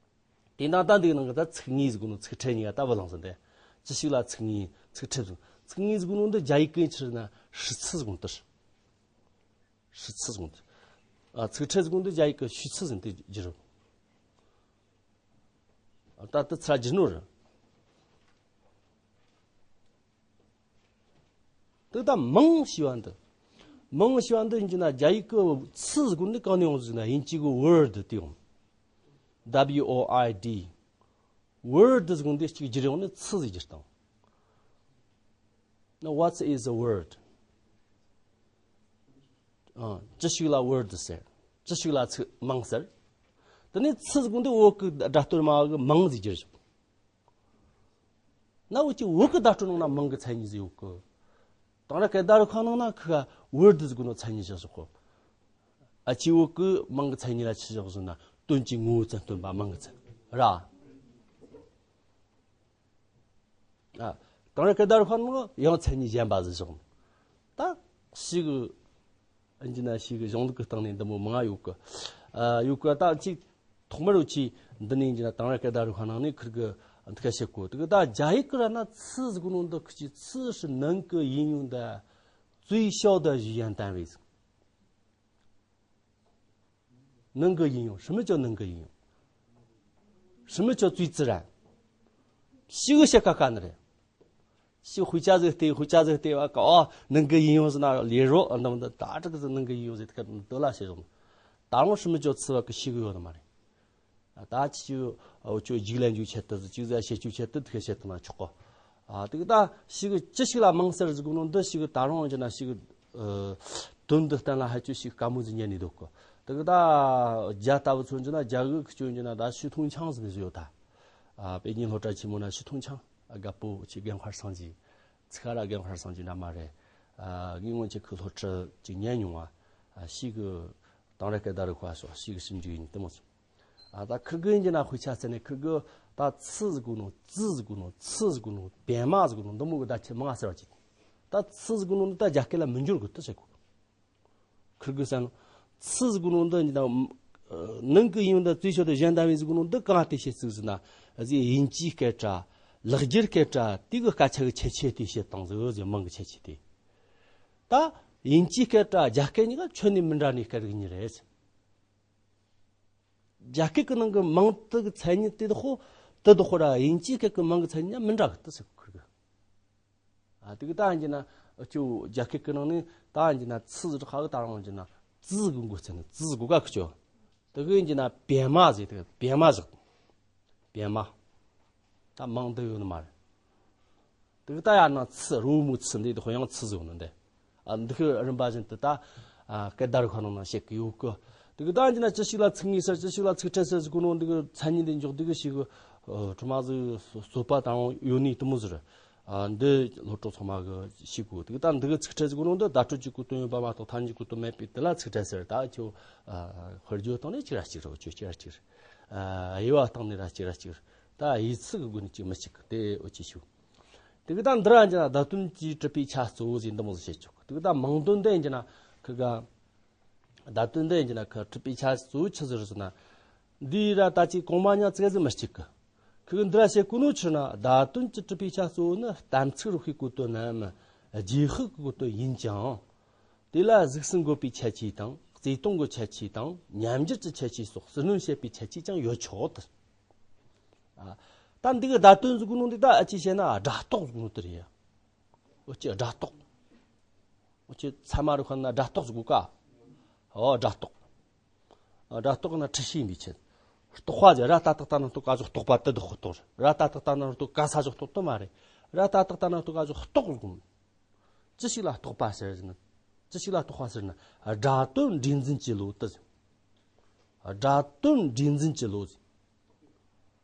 ནི། དེ་ན་ད་འདི་གི་ནང་གི་ད་ཚིག་ངོས་ཟེར་གོ་ནོ་ཚིག་ཕྲད་གཉིས་ཀ་ད་བུ་ལང་ཟིན་ཏེ། ཅི་ཞིག་ལ་ཚིག་ངོས་ཚིག་ཕྲད་ཟེར། ཚིག་ངོས་ཟེར་གོ་ནོ་འདི་རྒྱ་ཡིག་གི་ཕྱིར་ན་ཧྲི་ཚི་ཟེར་གོ་ནོ་ད། ཧྲི་ཚི་ཟེར་གོ་ནོ་ད། ཨ། ཚིག་ཕྲད་ཟེར་གོ་ནོ་འདི་རྒྱ་ཡིག་གི་ཞུ་ཚི་ཟེར་ཏེ་བསྒྱུར་རོ། ད་ལྟ་ཚ་རྒྱུ་ནོར། དེ་ད་མིང་ཞེས་པ་འདི། མིང་ཞེས་པ་འདི་ཡིན་གྱི་ན་རྒྱ་ཡིག་གི་ཚི་ཟེར་གོ་ནི་གང་ནས་ཡོང་ཟེར་ན་དབྱིན་ཇི་གི་word དེ་ཡོང་། W O R D word ཟེར་གོ་འདི་གཅིག་བསྒྱུར་ཡོང་ནི་ཚི་ཟིག་བསྒྱུར་བཏང་། Now what is a word? ཨ། ཅི་ཞིག་ལ་word ཟེར། ཅི་ཞིག་ལ་ཚིག་མིང་ཟེར། དེ་ནས་ཚི་ཟེར་གོ་འདི་བོད་ཀྱི་སྒྲ་སྟོད་མ་གི་མིང་ཟིག་བསྒྱུར་བྱུང་། ན་འུ་ཅི་བོད་ཀྱི་བརྡ་སྤྲོད་ནང་ན་མིང་གི་མཚན་ཉིད་ཟིག་ཡོད་གི། དེང་རབས་སྐད་བརྡ་རིག་པ་ནང་ན་ཁི་ག་word ཟེར་གོ་ནོ་མཚན་ཉིད་བཞག་བཞག་གོ། ཨ་ཅི་བོད་ཀྱི་མིང་གི་མཚན་ཉིད་ལ་ཆི་བཞག་ཟེར་ན་དོན་གྱི་ངོ་བོ་ཙམ་སྟོན་པ་མིང་གི་མཚན་ར། ཨ། དེང་རབས་སྐད་བརྡ་རིག་པ་ནང་ཡང་མཚན་ཉིད་གཞན་པ་ཟིག་བཞག་ནོ། ད་ཞིག་གི། ཨིན་ཇི་ན་ཞིག་གི་གཞུང་ལུགས་ཀྱི་སྟེང་ནས་འདི་མོ་མང་ཡོད་གི། ཨ། ཡོད་གི། ད་ཅིག་ཐོག་མར་འུ་ཆི་འདི་ནས་ཨིན་ཇི་ན་དེང་རབས་སྐད་བརྡ་རིག་པ་ནང་ནས་ཁིར་གི་ འདི་ག་བཤད་གོ། དེ་གི་ད་རྒྱ་ཡིག་གི་ར་ན་词ཟེར་གོ་ནོ་འདི་ཁི་ཅི词是能够应用的最小的语言单位。能够应用，什么叫能够应用？什么叫最自然？ ཞིག་བཤད་ཁ་ཁ་ནི་རེད། ཞིག་回家ཟིག་སྟེ།回家ཟིག་སྟེ་བ་ཀ་ཨོ་能够应用ཟེར་ན་ལས་རོ་འདམ་འདི་ད་དྲག་གི་ཟིག་能够应用ཟེར་ཐུག་གི་འདི་ལ་བཤད་རོགས། ད་རུང་什么叫词བ་གི་ཞིག་ཡོད་ནི་མ་རེད། ད་ཅི་ཅི་འོ་ཅོ་རྒྱུགས་ལ་འཇུག་ཆེད་དུ་ཅིག་ཟ་བྱེད་རྒྱུ་ཆེད་དུ་དེ་བཤད་དུ་ན་ཆོག་གོ། ཨ་དེ་གི་ད་ཞིག་ཅི་ཞིག་ལ་མང་སེར་ཟིག་གོ་ནོ་འདི་ཞིག་ད་རུང་ཡིན་ན་ཞིག་དོན་འདི་གཏན་ལ་ཕབ་རྒྱུ་ཞིག་དཀའ་མོ་ཟིག་ཉན་ནི་འདུག་གོ། དེ་གི་ད་རྒྱ་ལྟ་བུ་ཚོ་ཡིན་ན་རྒྱ་གི་ཁི་ཅོ་ཡིན་ན་ད་ཞི་ཐུང་ཆང་ཟིག་ཟིག་ཡོད་ད། ཨ་དཔེ་རྙིང་སློབ་གྲྭ་ཆེན་མོ་ན་ཞི་ཐུང་ཆང་ཨ་དགའ་པོ་ཆེ་རྒན་མཁར་སངས་རྒྱས། ཚིག་ཁ་ར་རྒན་མཁར་སངས་རྒྱས་འདྲ་མ་རེད། ཨ་ངས་སྔོན་ཆད་ཁི་སློབ་ཁྲིད་ཅིག་ཉན་མྱོང་བ། ཨ་ཞིག་གི་དང་ར་སྐད་བརྡ་རུ་ཁ་སོགས་ཞིག་གི་ཞིབ་འཇུག་ཡིན་དེ་མོ་ཚོ། ཨ་ད་ཁིར་གི་ཡིན་གྱི་ན་དཔེ་ཆ་བཙལ་ནས་ཁིར་གི་ད་词ཟེར་གོ་ནོ་词ཟེར་གོ་ནོ་词ཟེར་གོ་ནོ 变མ་ཟེར་གོ་ནོ་འདི་མོ་གི་བརྡ་ཆད་མང་ཟེར་བ་ཅིག་ད་词ཟེར་གོ་ནོ་འདི་ད་རྒྱ་སྐད་ལ་མི་འགྱུར་གི་དུ་བྱེད་གོ། ཁིར་གི་ཟེར་ནོ་词ཟེར་གོ་ནོ་འདི་ཡིན་ད་能够应用的最小的语言单位ཟེར་གོ་ནོ་འདི་གང་དེ་བཤད་ཚུལ་ཟེར་ན། ཨ་ཟི་དབྱིན་ཇིའི་སྐད་གྲ་ལེགས་སྒྱུར་སྐད་གྲ་དེ་གི་སྐད་ཆ་གི་ཁྱད་ཆོས་དེ་བཤད་སྟངས་ཟིག་ཟེར། མིང་གི་ཁྱད་ཆོས་དེ། ད་དབྱིན་ཇིའི་སྐད་གྲ་རྒྱ་སྐད་གཉིས་ཀ་ཁྱོན་ནས་མི་འདྲ་ནི་སྐད་རིགས་གཉིས་རེད། རྒྱ་སྐད་ཀྱི་ནང་གི་མིང་དེ་གི་མཚན་ཉིད་དེ་དག་དེ་དག་ར་དབྱིན་ཇིའི་སྐད་ཀྱི་མིང་གི་མཚན་ཉིད་མི་འདྲ་གི་དུ་ཟེར་གི་ཁུར་གི། ཨ་དེ་གི་ད་ཡིན་གྱི་ན་ཁྱོད་རྒྱ་སྐད་ཀྱི་ནང་ནས་ད་ཡིན་གྱི་ན་词ཟེར་ཁ་གི་ད་རང་ཡིན་གྱི་ན་词གི་འགོ་ཚུགས་ནས་词གོ་ག་ཁྱོད། དེ་གི་ཡིན་གྱི་ན 变མ་ཟེར། དེ་གི་变མ་ཟེར། 变མ། ད་མིང་འདི་ཡོད་ནི་མ་རེད། དེ་གི་ད་ཡང་ན་词རོ་མོ་词འདི་དེ་ཧོ་ཡང་词ཟེར་ནི་འདི། ཨ་འདི་གི་རིམ་པ་བཞིན་དུ་ད་ཨ་སྐད་བརྡ་རུ་ཁ་ནང་ན་བཤད་གི་ཡོད་གི། དེ་གི་ད་ཡིན་གྱི་ན་ཅི་ཞིག་ལ་ཚིག་ངེས་ཟེར་ཅི་ཞིག་ལ་ཚིག་ཕྲད་ཟེར་ཟེར་གོ་ནོ་འདི་གི་མཚན་ཉིད་འདི་འཇོག་འདི་གི་ཞིག་གི་ཁྲི་མ་ཟིག་རྩོད་པ་དང་ཡོད་ནི་དེ་མོ་ཟེར། ཨ་འདི་སློབ་གྲོགས་ཚང་མ་གི་ཤེས་དགོས། དེ་གི་ད་འདི་གི་ཚིག་ཕྲད་ཟེར་གོ་ནོ་འདི་བརྡ་སྤྲོད་ཀྱི་གོ་དོན་ཡོད་པ་མ་གཏོགས་ཐ་སྙད་ཀྱི་གོ་དོན་མེད་པས་དེ་ལ་ཚིག་ཕྲད་ཟེར། ད་ཁྱོད་ཨ་དཔེར་བརྗོད་སྟེང་ནས་གཅིག་ར་གཅིག་རེད། ཁྱོད་གཅིག་ར་གཅིག་རེད། ཨ་དབྱེ་བ་སྟེང་ནས་ར་གཅིག་ར་གཅིག་རེད། ད་དབྱེ་ཚིག་གི་སྒོ་ནས་གཅིག་མི་གཅིག་གི་དེ་འོ་ཅི་ཞུ། དེ་གི་ད་འདི་ར་ཡིན་གྱི་ན་བརྡ་དོན་གྱིས་གྲུབ་པའི་ཆ་གཙོ་བོ་ཟེར་འདི་མོ་ཟིག་བཤད་ཆོག་གི། དེ་གི་ད་མིང་དོན་འདི་ཡིན་གྱི་ན་ཁི་ག་བརྡ་དོན་འདི་ཡིན་གྱི་ན་ཁི་གྲུབ་པའི་ཆ་གཙོ་བོ་ཆི་ཟིག་རེད་ཟེར་ན། འདི་ར་ད་ཅི་གོང་མ་ཉག་ཙིག་ཟིག་མི་གཅིག་གི། ཁི་གི་འདི་ར་བཤད་གོ་ནོ་ཆི་ན། བརྡ་དོན་གྱིས་གྲུབ་པའི་ཆ་གཙོ་བོ་ནི་གཏན་ཚིགས་རིག་པའི་གོ་དོན་ནམ་རྗེས་དཔག་གི་གོ་དོན་ཡིན་ཀྱང་། དེ་ལ་གཟུགས་སུ་འགོད་པའི་ཁྱད་ཆོས་དང་བརྩེ་དུང་གི་ཁྱད་ཆོས་དང་མཉམ་འགྱུར་གྱི་ཁྱད་ཆོས་སོགས་ཟུར་སྣོན་བྱེད་པའི་ཁྱད་ཆོས་ཀྱང་ཡོད་ཆོག་ཏུ། ཨ། ད་འདི་གི་བརྡ་དོན་ཟེར་གོ་ནོ་འདི་ད་ཨ་ཅི་བཤད་ན་སྒྲ་རྟོག་ཟེར་གོ་ནོ་དེ་རེད་ཡ། འོ་ཅི་སྒྲ་རྟོག་འོ་ཅི་ཚད་མ་རུ་ཁ་ན་སྒྲ་རྟོག་ཟེར་གོ་ཀ། འོ་སྒྲ་རྟོག་ཨ་སྒྲ་རྟོག་ན་འཁྲུལ་ཤེས་ཡིན་པའི་ཕྱིར། རྟོག་པ་ཟེར་ར་ཏ་བཏགས་རྟ་ན་རྟོག་ག་ཟེར་རྟོག་པ་དེ་དག་གི་རྟོག་རེད། ར་ཏ་བཏགས་རྟ་ན་རྟོག་ག་ས་ཟེར་རྟོག་དེ་མ་རེད། ར་ཏ་བཏགས་རྟ་ན་རྟོག་ག་ཟེར་རྟོག་ཟེར་གོ་ནོ། ཅི་ཞིག་ལ་རྟོག་པ་ཟེར་ན། ཅི་ཞིག་ལ་རྟོག་པ་ཟེར་ན། སྒྲ་དོན་འདྲེས་འཛིན་གྱི་བློ་དེ་ཟེར། སྒྲ་དོན་འདྲེས་འཛིན་གྱི་བློ་ཟེར།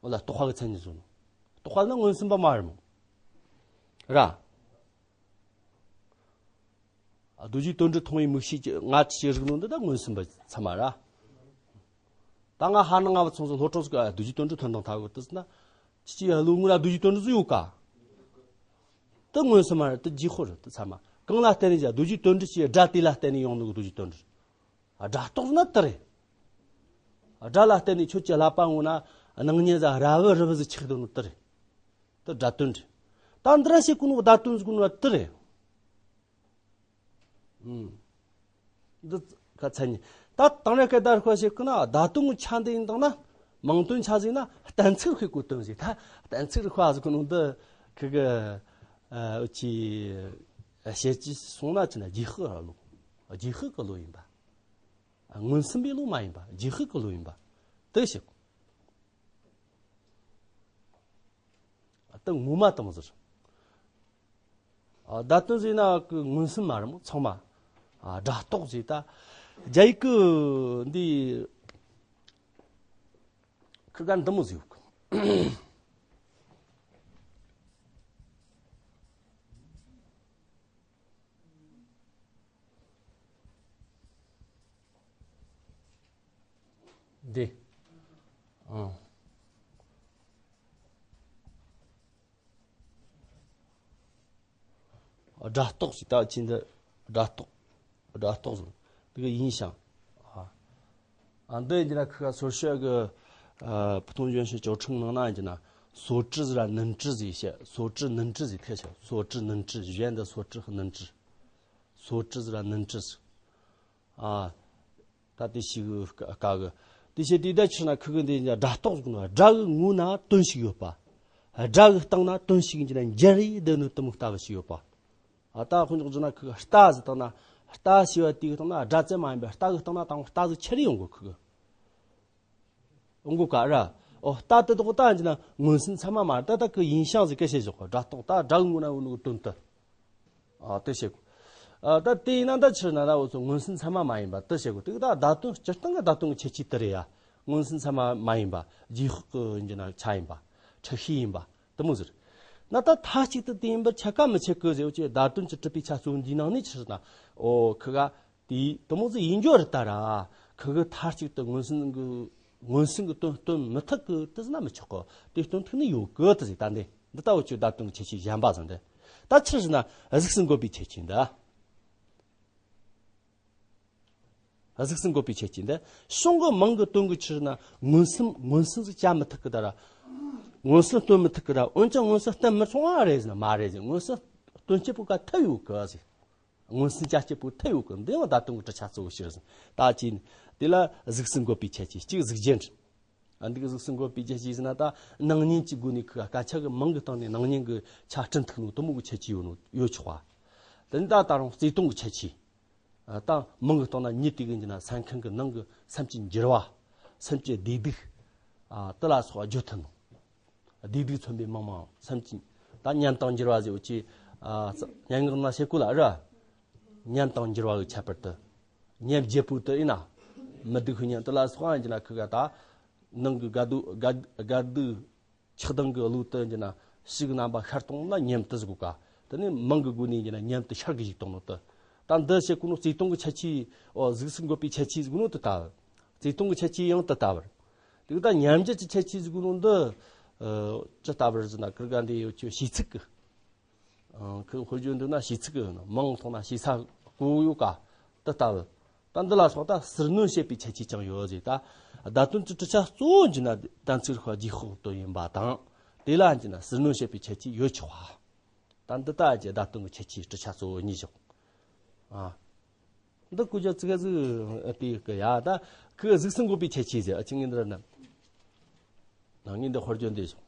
འོ་ལ་རྟོག་པ་གི་མཚན་ཉིད་བཟུང་ནོ། རྟོག་པ་ནི་མངོན་སུམ་པ་མ་རེད་མོ། ར། རྡོ་རྗེ་དོན་གྲུབ་མཐོང་བའི་མིག་ཤེས་ཀྱི་ང་ཅི་ཞིག་རིག་ནོ་འདི་ད་མངོན་སུམ་པ་ཚད་མ་ར། ད་ང་ཧ་ནང་ང་བ་ཚོང་ཟོག་སློབ་གྲོགས་ཟིག་ག་རྡོ་རྗེ་དོན་གྲུབ་ཐོན་དང་ཐག་གི་དུས་ན། ཁྱེད་ཀྱི་བློ་ངོ་ལ་རྡོ་རྗེ་དོན་གྲུབ་ཟིག་ཡོད་ཀ། དེ་མངོན་སུམ་མ་རེད། དེ་རྗེས་དཔག་རེད། དེ་ཚད་མ། གང་ལ་བརྟེན་ནས་ཀྱང་རྡོ་རྗེ་དོན་གྲུབ་ཀྱི་སྒྲ་དེ་ལ་བརྟེན་ནས་ཡོང་ནོ་གི་རྡོ་རྗེ་དོན་གྲུབ། སྒྲ་རྟོག་ན་དེ་རེད། སྒྲ་ལ་བརྟེན་ནས་ཁྱོད་ཀྱི་ཀླད་པ་ངོ་ན་སྣང་བརྙན་ཟིག་ར་བུ་རི་བུ་ཟིག་ཆགས་འདུག་ནོ་དེ་རེད། དེ་སྒྲ་དོན་རེད། ད་འདི་ར་བཤད་གོ་ནོ་བརྡ་དོན་ཟེར་གོ་ནོ་དེ་རེད། ཨུམ། འདི་ག་མཚན་ཉིད། ད་དང་ར་སྐད་བརྡ་རུ་ཁ་བཤད་གི་ན་བརྡ་དོན་གྱི་ཆ་འདི་ཡིན་དང་ན། མིང་དོན་ཆ་ཟིག་ན་གཏན་ཚིགས་རིག་པའི་གོ་དོན་ཟེར། ད་གཏན་ཚིགས་རིག་པ་ཟེར་གོ་ནོ་འདི་ཁི་གི་ཨ་འུ་ཅི་བཤད་ཀྱི་སོང་ན་ཅི་ན་རྗེས་དཔག་གི་བློ། རྗེས་དཔག་གི་བློ་ཡིན་པ། མངོན་སུམ་པའི་བློ་མ་ཡིན་པ། རྗེས་དཔག་གི་བློ་ཡིན་པ། དེ་བཤད་གོ། ད་ངོ་མ་དེ་མོ་ཟེར། ཨ་བརྡ་དོན་ཟེར་ན་ཀི་མངོན་སུམ་མ་རེད་མོ། ཚང་མ། ཨ་སྒྲ་རྟོག་ཟེར། ད་རྒྱ་ཡིག་གི་འདི་ཁི་ག་འདི་མོ་ཟེར་ཡོད་གི། འདི། ཨང་། སྒྲ་རྟོག་ཅིག་ད་ཅི་འདི་སྒྲ་རྟོག་སྒྲ་རྟོག་ཟེར། འདི་གི་ཡིན་ཞིང་། ཨ། ཨ་འདི་ཡིན་གྱི་ན་ཁི་ག་སོར་བཤད་གི་ཨ་普通原始教程ནང་ན་ཡིན་གྱི་ན། སོ་ཊི་ཟེར་ར་ནིན་ཊི་ཟེར་བཤད། སོ་ཊི་ནིན་ཊི་ཟེར་ཐེ་ཆ། སོ་ཊི་ནིན་ཊི་གཞན་དུ་སོ་ཊི་ནིན་ཊི། སོ་ཊི་ཟེར་ར་ནིན་ཊི་ཟེར། ཨ། ད་དེ་ཞིག་གི་དཀའ་གི། དེ་བྱས་དུས་ད་ཕྱིར་ན་ཁུ་གི་འདི་སྒྲ་རྟོག་ཟེར་ནོ། སྒྲ་གི་ངོ་ན་དོན་ཞིག་ཡོད་པ། སྒྲ་གི་སྟེང་ན་དོན་ཞིག་ཡིན་གྱི་ན་འབྱར་རེ་བསྡད་ནོ་དེ་མོ་ལྟ་བུ་ཞིག་ཡོད་པ། ཨ། ད་དཔེ་འཇོག་བྱས་ན་ཁུ་གི་རྟ་ཟེར་བཏང་ན། རྟ་ཞེས་པ་དེའི་སྟེང་ན་སྒྲ་ཙམ་མ་ཡིན་པའི་རྟ་གི་སྟེང་ན་དང་རྟ་ཟིག་ཁྱེར་ཡོང་གི་ཁུ་གི། ཡོང་གི་ག་ར། ཨོ། རྟ་དེ་དག་ད་ཡིན་གྱི་ན་མངོན་སུམ་ཚད་མ་མ་རེད། ད་ད་ཁུ་ཡིན་ཞིང་ཟིག་གི་བཤད་བཞག་གི། སྒྲ་རྟོག་ད་སྒྲ་གི་ངོ་ན་ཡོད་ནོ་གི་དོན་དེ། ཨ། དེ་བཤད་གོ། ཨ། ད་དེ་ཡིན་ན་ད་ཕྱིར་ན་ད་འུ་ཚོ་མངོན་སུམ་ཚད་མ་མ་ཡིན་པ་དེ་བཤད་གོ། དེ་གི་ད་བརྡ་དོན་སྤྱིར་བཏང་གི་བརྡ་དོན་གི་ཁྱད་ཆོས་དེ་རེད་ཡ། མངོན་སུམ་ཚད་མ་མ་ཡིན་པ། རྗེས་དཔག་གི་ཡིན་གྱི་ན་ཆ་ཡིན་པ། འཁྲུལ་ཤེས་ཡིན་པ། དེ་མོ་ཟེར། ན་ད་མཐའ་གཅིག་ཏུ་དེ་ཡིན་པར་ཁྱད་པར་མི་ཆེ་གི་ཟེར་བ་ཅིག་བརྡ་དོན་གྱི་གྲུབ་པའི་ཆ་གཙོ་བོ་འདིའི་ནང་ནས་ཕྱིར་ན། ཨོ། ཁུ་ག་དེ་དེ་མོ་ཟིག་ཡིན་རྒྱུ་རེད་ད་ར། ཁུ་གི་མཐའ་གཅིག་ཏུ་མངོན་སུམ་གི་མངོན་སུམ་གི་དོན་སྟོན་མི་ཐུབ་གི་དེ་ཟེར་ན་མི་ཆོག་གི། དེ་སྟོན་ཐུབ་ནི་ཡོད་གི་དེ་ཟེར། ད་འདི་འདི་ལྟ་བུ་ཆོས་བརྡ་དོན་གྱི་ཁྱད་ཆོས་གཞན་པ་ཟེར་འདི། ད་ཕྱིར་ཟེར་ན་གཟུགས་སུ་འགོད་པའི་ཁྱད་ཆོས་འདི། གཟུགས་སུ་འགོད་པའི་ཁྱད་ཆོས་འདི། བྱུང་གི་མིང་གི་དོན་གྱི་ཕྱིར་ན་མངོན་སུམ་མངོན་སུམ་ཟིག་བྱ་མི་ཐུབ་གི་ད་ར། མངོན་སུམ་སྟོན་མི་ཐུབ་གི་ད་ར། འོན་ཀྱང་མངོན་སུམ་སྟོན་མི་ཆོག་ཨ་རེད་ཟེར་ན་མ་རེད་ཟེར། མངོན་སུམ་སྟོན་བྱེད་པོ་ག་ཐུབ་ཡོད་གི་ཟེར། མངོན་སུམ་བྱ་བྱེད་པོ་ཐུབ་ཡོད་གི། འདི་ཡང་བརྡ་དོན་གྱི་གྲུབ་ཆ་གཙོ་བོ་ཕྱིར་ཟེར། ད་ཅི་དེ་ལ་གཟུགས་སུ་འགོད་པའི་ཁྱད་ཆོས་གཅིག་གཟུགས་རྒྱན་རེད། ཨ། འདི་གི་གཟུགས་སུ་འགོད་པའི་ཁྱད་ཆོས་ཟེར་ན་ད་སྣང་བརྙན་གྱི་སྒོ་ནས་ཁུ་ག་སྐད་ཆ་གི་མིང་གི་སྟེང་ནས་སྣང་བརྙན་གྱི་ཆ་སྐྲུན་ཐུབ་ནོ་དེ་མོ་གི་ཁྱད་ཆོས་ཡོད་ནོ་ཡོད་ཆོག་པ། དེ་ནི་ད་ད་རུང་བརྩེ་དུང་གི་ཁྱད་ཆོས། ཨ། ད་མིང་གི་སྟེང་ན་མྱི་དེ་གི་ཡིན་གྱི་ན་སེམས་ཁམས་གི་ནང་གི་སེམས་ཀྱི་འགྱུར་བ། སེམས་ཀྱི་བདེ་སྡུག། ཨ། དེ་ལ་སོགས་བརྗོད་ཐུབ་ནོ། བདེ་སྡུག་མཚོན་པའི་མིང་མང་སེམས་ཀྱི། ད་ཉམས་དང་འགྱུར་བ་ཟེར་བ་ཅིག་ཨ། སྙན་ངག་ན་བཤད་གོ་ལ་ར། ཉམས་དང་འགྱུར་བ་གི་ཁྱད་པར་དུ། ཉམས་བརྗེ་པོ་དུ་ཡིན་ན། མི་སྡུག་གི་ཉམས་དེ་ལ་སོགས་ཡིན་གྱི་ན་ཁུ་ག་ད། ནང་གི་དགའ་སྡུག་དགའ་དགའ་སྡུག་ཆགས་སྡང་གི་བློ་དུ་ཡིན་གྱི་ན་ཕྱི་གི་རྣམ་པ་ཤར་གཏོང་ན་ཉམས་དུ་ཟེར་གོ་ག། དེ་ནས་མིང་གི་སྒོ་ནས་ཡིན་གྱི་ན་ཉམས་དུ་ཤར་གི་ཞིག་གཏོང་ནོ་དུ། ད་འདི་བཤད་གོ་ནོ་བརྩེ་དུང་གི་ཁྱད་ཆོས། ཨོ། གཟུགས་སུ་འགོད་པའི་ཁྱད་ཆོས་ཟེར་གོ་ནོ་དུ་ལྟ་བུ། བརྩེ་དུང་གི་ཁྱད་ཆོས་ཡང་དུ་ལྟ་བུར། དེ་གི་ད་ཉམས་འགྱུར་གྱི་ཁྱད་ཆོས་ཟེར་གོ་ནོ་འདི། ཨ། ཅི་ལྟ་བུར་ཟེར་ན་ཁུ་ག་འདི་ཡོད་ཆོག་ཤེས་ཚིག་གི། ཨ། ཁུ་དཔེ་བརྗོད་འདོད་ན་ཤེས་ཚིག་གི། མིང་ཐོག་ན་ཤེས་ས་གོ་ཡོད་ག། དེ་ལྟ་བུ། ད་འདི་ལ་སོགས་ད་ཟུར་སྣོན་བྱེད་པའི་ཁྱད་ཆོས་ཀྱང་ཡོད་ཟེར། ད་བརྡ་དོན་གྱི་གྲུབ་ཆ་གཙོ་བོ་འཇུག་ན་གཏན་ཚིགས་རིག་པ་རྗེས་དཔག་དོན་ཡིན་པ་དང་། དེ་ལ་འཇུག་ན་ཟུར་སྣོན་བྱེད་པའི་ཁྱད་ཆོས་ཡོད་ཆོག་པ། ད་འདི་ལྟ་ཅི་བརྡ་དོན་གྱི་ཁྱད་ཆོས་གྲུབ་ཆ་གཙོ་བོ་གཉིས་བཞག་ཨ། འདི་བཀོད་རྒྱ་ཙི་ག་ཟིག་དེ་གི་ཡ། ད་ཁུ་གཟུགས་སུ་འགོད་པའི་ཁྱད་ཆོས་ཟེར། ཨ། ཅི་ངས་འདི་ར་ན། ང་ངས་འདི་དཔེ་བརྗོད་འདི་བཞག་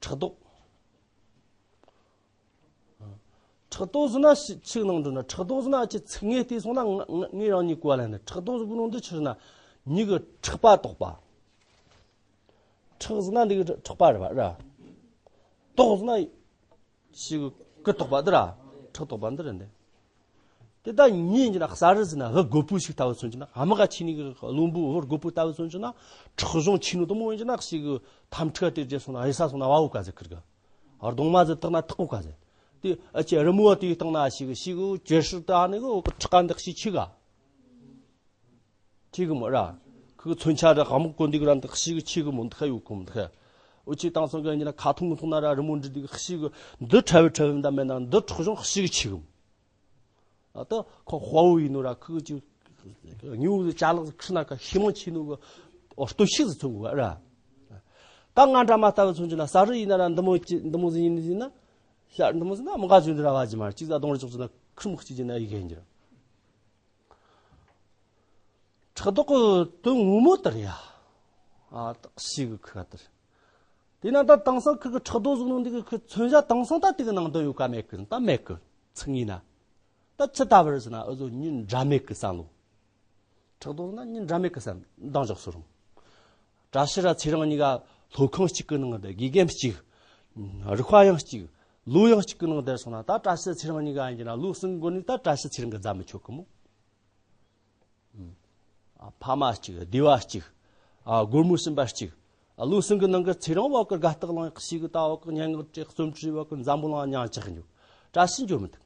ཕྲག་དོག་ཕྲག་དོག་ཟེར་ན་ཕྱི་ཕྱི་ནང་འགྲོ་ན། ཕྲག་དོག་ཟེར་ན་ཅི་ཚིག་ངོས་བལྟས་སོང་ན་ང་ང་ངས་རང་ཉིད་གོ་བ་ལེན་ནས། ཕྲག་དོག་ཟེར་གོ་ནོ་འདི་ཕྱིར་ན་མྱི་གི་ཕྲག་པ་དོག་པ། ཕྲག་ཟེར་ན་འདི་གི་ཕྲག་པ་རེད་པ་ར། དོག་ཟེར་ན་ཞེ་གི་གུ་དོག་པ་འདི་ར། ཕྲག་དོག་པ་འདི་རེད་འདི། དེ་ད་མྱི་ཡིན་གྱི་ན་གསར་རུ་ཟེར་ན་བུ་རྒོད་པོ་ཞིག་ལྟ་བུ་མཚོན་གྱི་ན། དམག་ག་ཆས་ནི་གི་བློན་པོ་བུ་རྒོད་པོ་ལྟ་བུ་མཚོན་གྱི་ན། ཕྲག་གཞུང་ཆེ་ནོ་དེ་མོ་ཡིན་གྱི་ན་ཞེ་གི་འཐམ་འཁྲུག་དེ་རྗེས་སོང་ན་གཡུལ་ས་སོང་ན་བ་འུ་ག་ཟེར་ཁིར་གི། གདོང་མ་ཟེར་བཏགས་ན་ཐག་འུ་ག་ཟེར། དེ་ཨ་ཅེ་རི་མོ་བ་དེ་བཏང་ན་ཞེ་གི་ཞེ་གི་ཅེར་ཧྲི་ད་ནི་གི་འུ་གི་ཕྲག་ག་འདི་ཞིག་ཆེ་ག། ཆེ་གི་མོ་ར། ཁོའི་མཚོན་ཆ་ར་དམག་གོན་འདི་གི་ར་འདི་ཞེ་གི་ཆེ་གི་མོ་འདི་ཁ་ཡོད་གི་མོ་འདི་ཁ། འུ་ཆོས་དེང་སང་གི་ཡིན་ན་ཁ་ཐུང་མི་ཐུང་ན་ར་རི་མོ་འབྲི་འདི་གི་ཞེ་གི་འདི་ཁྲ་བོ་ཁྲ་བོ་འདི་མེད་ན་འདི་ཕྲག་གཞུང་ཞེ་གི་ཆེ་གི་མོ། ཨ་ད་ཁོ་དཔའ་བོ་ཡིན་ནོ་ར་ཁོའི་ཅི་སྨྱུ་གུ་ཅ་ལག་ཟིག་ཁུར་ན་ཁ་ཤི་མང་ཆེ་ནོ་གི་ཨོ་སྟོབས་ཤུགས་ཟིག་མཚོན་གི་ར། ད་ང་འདྲ་མ་ལྟ་བུ་མཚོན་གྱི་ན་གསར་རུ་ཡིན་ན་ར་འདི་མོ་ཅི་འདི་མོ་ཟིག་ཡིན་ཟིན་ན། ཤ་འདི་མོ་ཟིན་ན་མི་ག་ཟིན་འདི་ར་བ་ཇི་མ་གཅིག་ཟ་གདོང་རུ་ཅོག་ཟིན་ན་ཁུར་མོ་གཅིག་ཟིན་ན་ཡི་གེ་འགྱུར། ཕྲག་དོག་གི་དོན་ངོ་མ་དེ་རེད་ཡ། ཨ་ད་ཞེ་གི་ཁུ་ག་དེ་རེད། དེས་ན་ད་དེང་སང་ཁུ་གི་ཕྲག་དོག་ཟེར་ནོ་འདི་གི་ཁུ་མཚོན་བྱ་དེང་སང་ད་དེ་གི་ནང་དོན་ཡོད་ག་མེད་གི། ད་མེད་གི། ཚིག་ངོས་ན། ད་ཅི་ལྟ་བུར་ཟེར་ན་འུ་ཚོ་མྱི་འདྲ་མེད་གི་བསམ་བློ། ཕྲག་དོག་ཟེར་ན་མྱི་འདྲ་མེད་གི་བསམ་འདང་འཇོག་སུ་རུང་། བཀྲ་ཤིས་ར་ཚེ་རིང་གཉིས་ཀ་སློབ་ཁང་གཅིག་གི་ནང་དུ། དགེ་རྒན་གཅིག་རིག་པ་ཡང་གཅིག་ལོ་ཡང་གཅིག་གི་ནང་དུ་སོང་ན། ད་བཀྲ་ཤིས་ཚེ་རིང་གཉིས་ཀ་ཡིན་གྱི་ན་ལོ་གསུམ་འགོར་ནས་ད་བཀྲ་ཤིས་ཚེ་རིང་གི་མཛའ་མི་ཆོད་གི་མོ། ཨ། ཕ་མ་གཅིག་སྡེ་བ་གཅིག་ཨ། སྒོར་མོ་སུམ་པ་གཅིག་ཨ། ལོ་གསུམ་གི་ནང་གི་ཚེ་རིང་བ་གི་དགའ་རྟགས་བླངས་ཞིག་གི་ལྟ་བ་གི་སྙན་ངག་བྲིས། རྩོམ་བྲིས་བ་གི་འཛམ་བུ་གླིང་མྱིང་ཆགས་འཇུག་བཀྲ་ཤིས་འཇོག་མི་ཐུབ།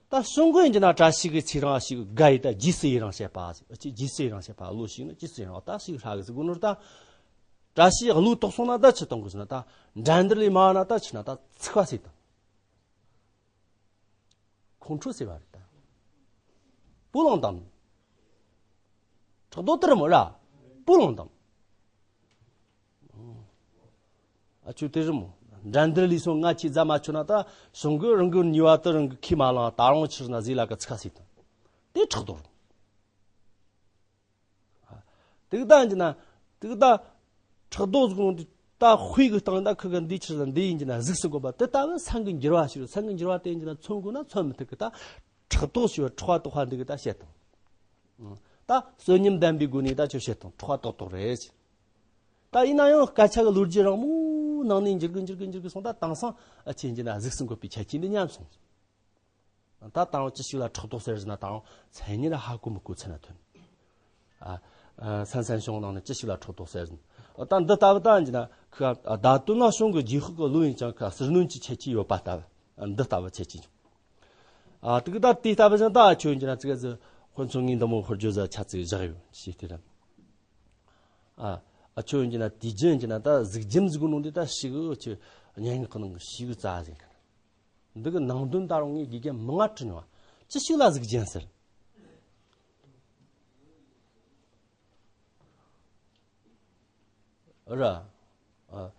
ད་གསུང་གི་ཡིན་གྱི་ན་བཀྲ་ཤིས་གི་ཚེ་རིང་ཞིག་དགའ་ཡི། ད་རྗེས་སུ་ཡི་རང་བྱེད་པ་ཟེར། ཅི་རྗེས་སུ་ཡི་རང་བྱེད་པ། ལོ་ཞིག་ན་རྗེས་སུ་ཡི་རང་བ། ད་ཞིག་ཧྲ་གི་ཟེར་གོ་ནོར། ད་བཀྲ་ཤིས་བློ་དོག་སོང་ན་ད་ཆི་གཏོང་གི་ཟེར་ན། ད་འགྲན་བསྡུར་ལས་མང་ན་ད་ཆི་ན་ད་ཚིག་པ་ཟེར་དང་། ཁོང་ཁྲོ་ཟེར་བ་རེད་ད། པུ་ལང་དང་། ཕྲག་དོག་དེ་རེད་མོ་ར། པུ་ལང་དང་། ཨ་ཆོས་དེ་རེད་མོ། འགྲན་བསྡུར་ལས་སོང་ང་ཆེ་རྫ་མ་ཆོད་ན་ད་གཞུང་གི་རང་གི་ཉེས་པ་དེ་རང་གི་ཁས་མ་བླངས་ད་རུང་ཕྱིར་ན་ཟིག་ལ་གི་ཚིག་ཁ་ཟིག་དང་། དེ་ཕྲག་དོག་རེད། དེ་གི་ད་ཡིན་ན། དེ་གི་ད་ཕྲག་དོག་ཟིག་ནང་དུ་ད་དཔེ་གི་སྟེང་ད་ཁི་གི་འདི་ཕྱིར་ན་འདི་ཡིན་གྱི་ན་གཟུགས་སུ་འགོད་པ་དེ་ལྟ་བུ་སེམས་ཀྱི་འགྱུར་བ་ཞིག་རེད། སེམས་ཀྱི་འགྱུར་བ་དེ་ཡིན་གྱི་ན་མཚོན་དགོས་ན་མཚོན་མི་ཐུབ་གི། ད་ཕྲག་དོག་ཞེས་པའི་ཕྲག་པ་དོག་པ་འདི་གི་ད་བཤད་དང་། ད་བསོད་སྙོམས་ལྡན་པའི་སྒོ་ནས་ད་ཆོས་བཤད་དང་ཕྲག་པ་དོག་དོག་རེད། ད་ཡིན་ན་ཡང་སྐད་ཆ་གི་ལོ་རྒྱུས་རིང་མོའི་ནང་ནས་འགྱུར་གི་འགྱུར་གི་འགྱུར་གི་སོང་། ད་དེང་སང་ཨ་ཆེ་ཡིན་གྱི་ན་གཟུགས་སུ་འགོད་པའི་ཁྱད་ཆོས་འདི་ཉམས་སོང་། ད་དང་ཅི་ཞིག་ལ་ཕྲག་དོག་ཟེར་ཟིན་ན་དང་མཚན་ཉིད་ལ་ཧ་གོ་མི་གོ་ཚེ་ན་ཐོན། ཨ་ཨ་སན་སན་ཤོང་ནང་ནས་ཅི་ཞིག་ལ་ཕྲག་དོག་ཟེར་ཟིན། ད་འདི་ལྟ་བུ་ད་ཡིན་གྱི་ན་ཁ་བརྡ་དོན་ན་ཤོང་གི་རྗེས་ཤུགས་ཀྱི་ལོ་ཡིན་ཀྱང་ཁ་ཟུར་སྣོན་གྱི་ཁྱད་ཆོས་ཡོད་པ་ལྟ་བུ་འདི་ལྟ་བུ་ཁྱད་ཆོས། ཨ་དེ་གི་ད་དེ་ལྟ་བུ་ཅན་ད་ཆོས་ཡིན་གྱི་ན་ཙི་ག་ཙི་དཔེ་མཚོན་ངའི་འདི་མོ་ཧོར་བརྗོད་ཟ་ཆ་ཙིག་བཞག་ཡོད་ཞེས་དེ་རེད། ཨ་ཨ་ཆོས་ཡིན་གྱི་ན་དེ་རྒྱུན་གྱི་ན་ད་གཟུགས་རྒྱན་ཟིག་ནང་དེ་ད་ཞིག་ཆོས་སྙན་ངག་གི་ནང་གི་ཞིག་རྩ་ཟིན་གི་ན། འདི་གི་ནང་དོན་ད་རུང་ངས་དགེ་རྒན་མང་ང་བྲི་མྱོང་། ཅི་ཞིག་ལ་གཟུགས་རྒྱན་ཟེར། ར། ཨ།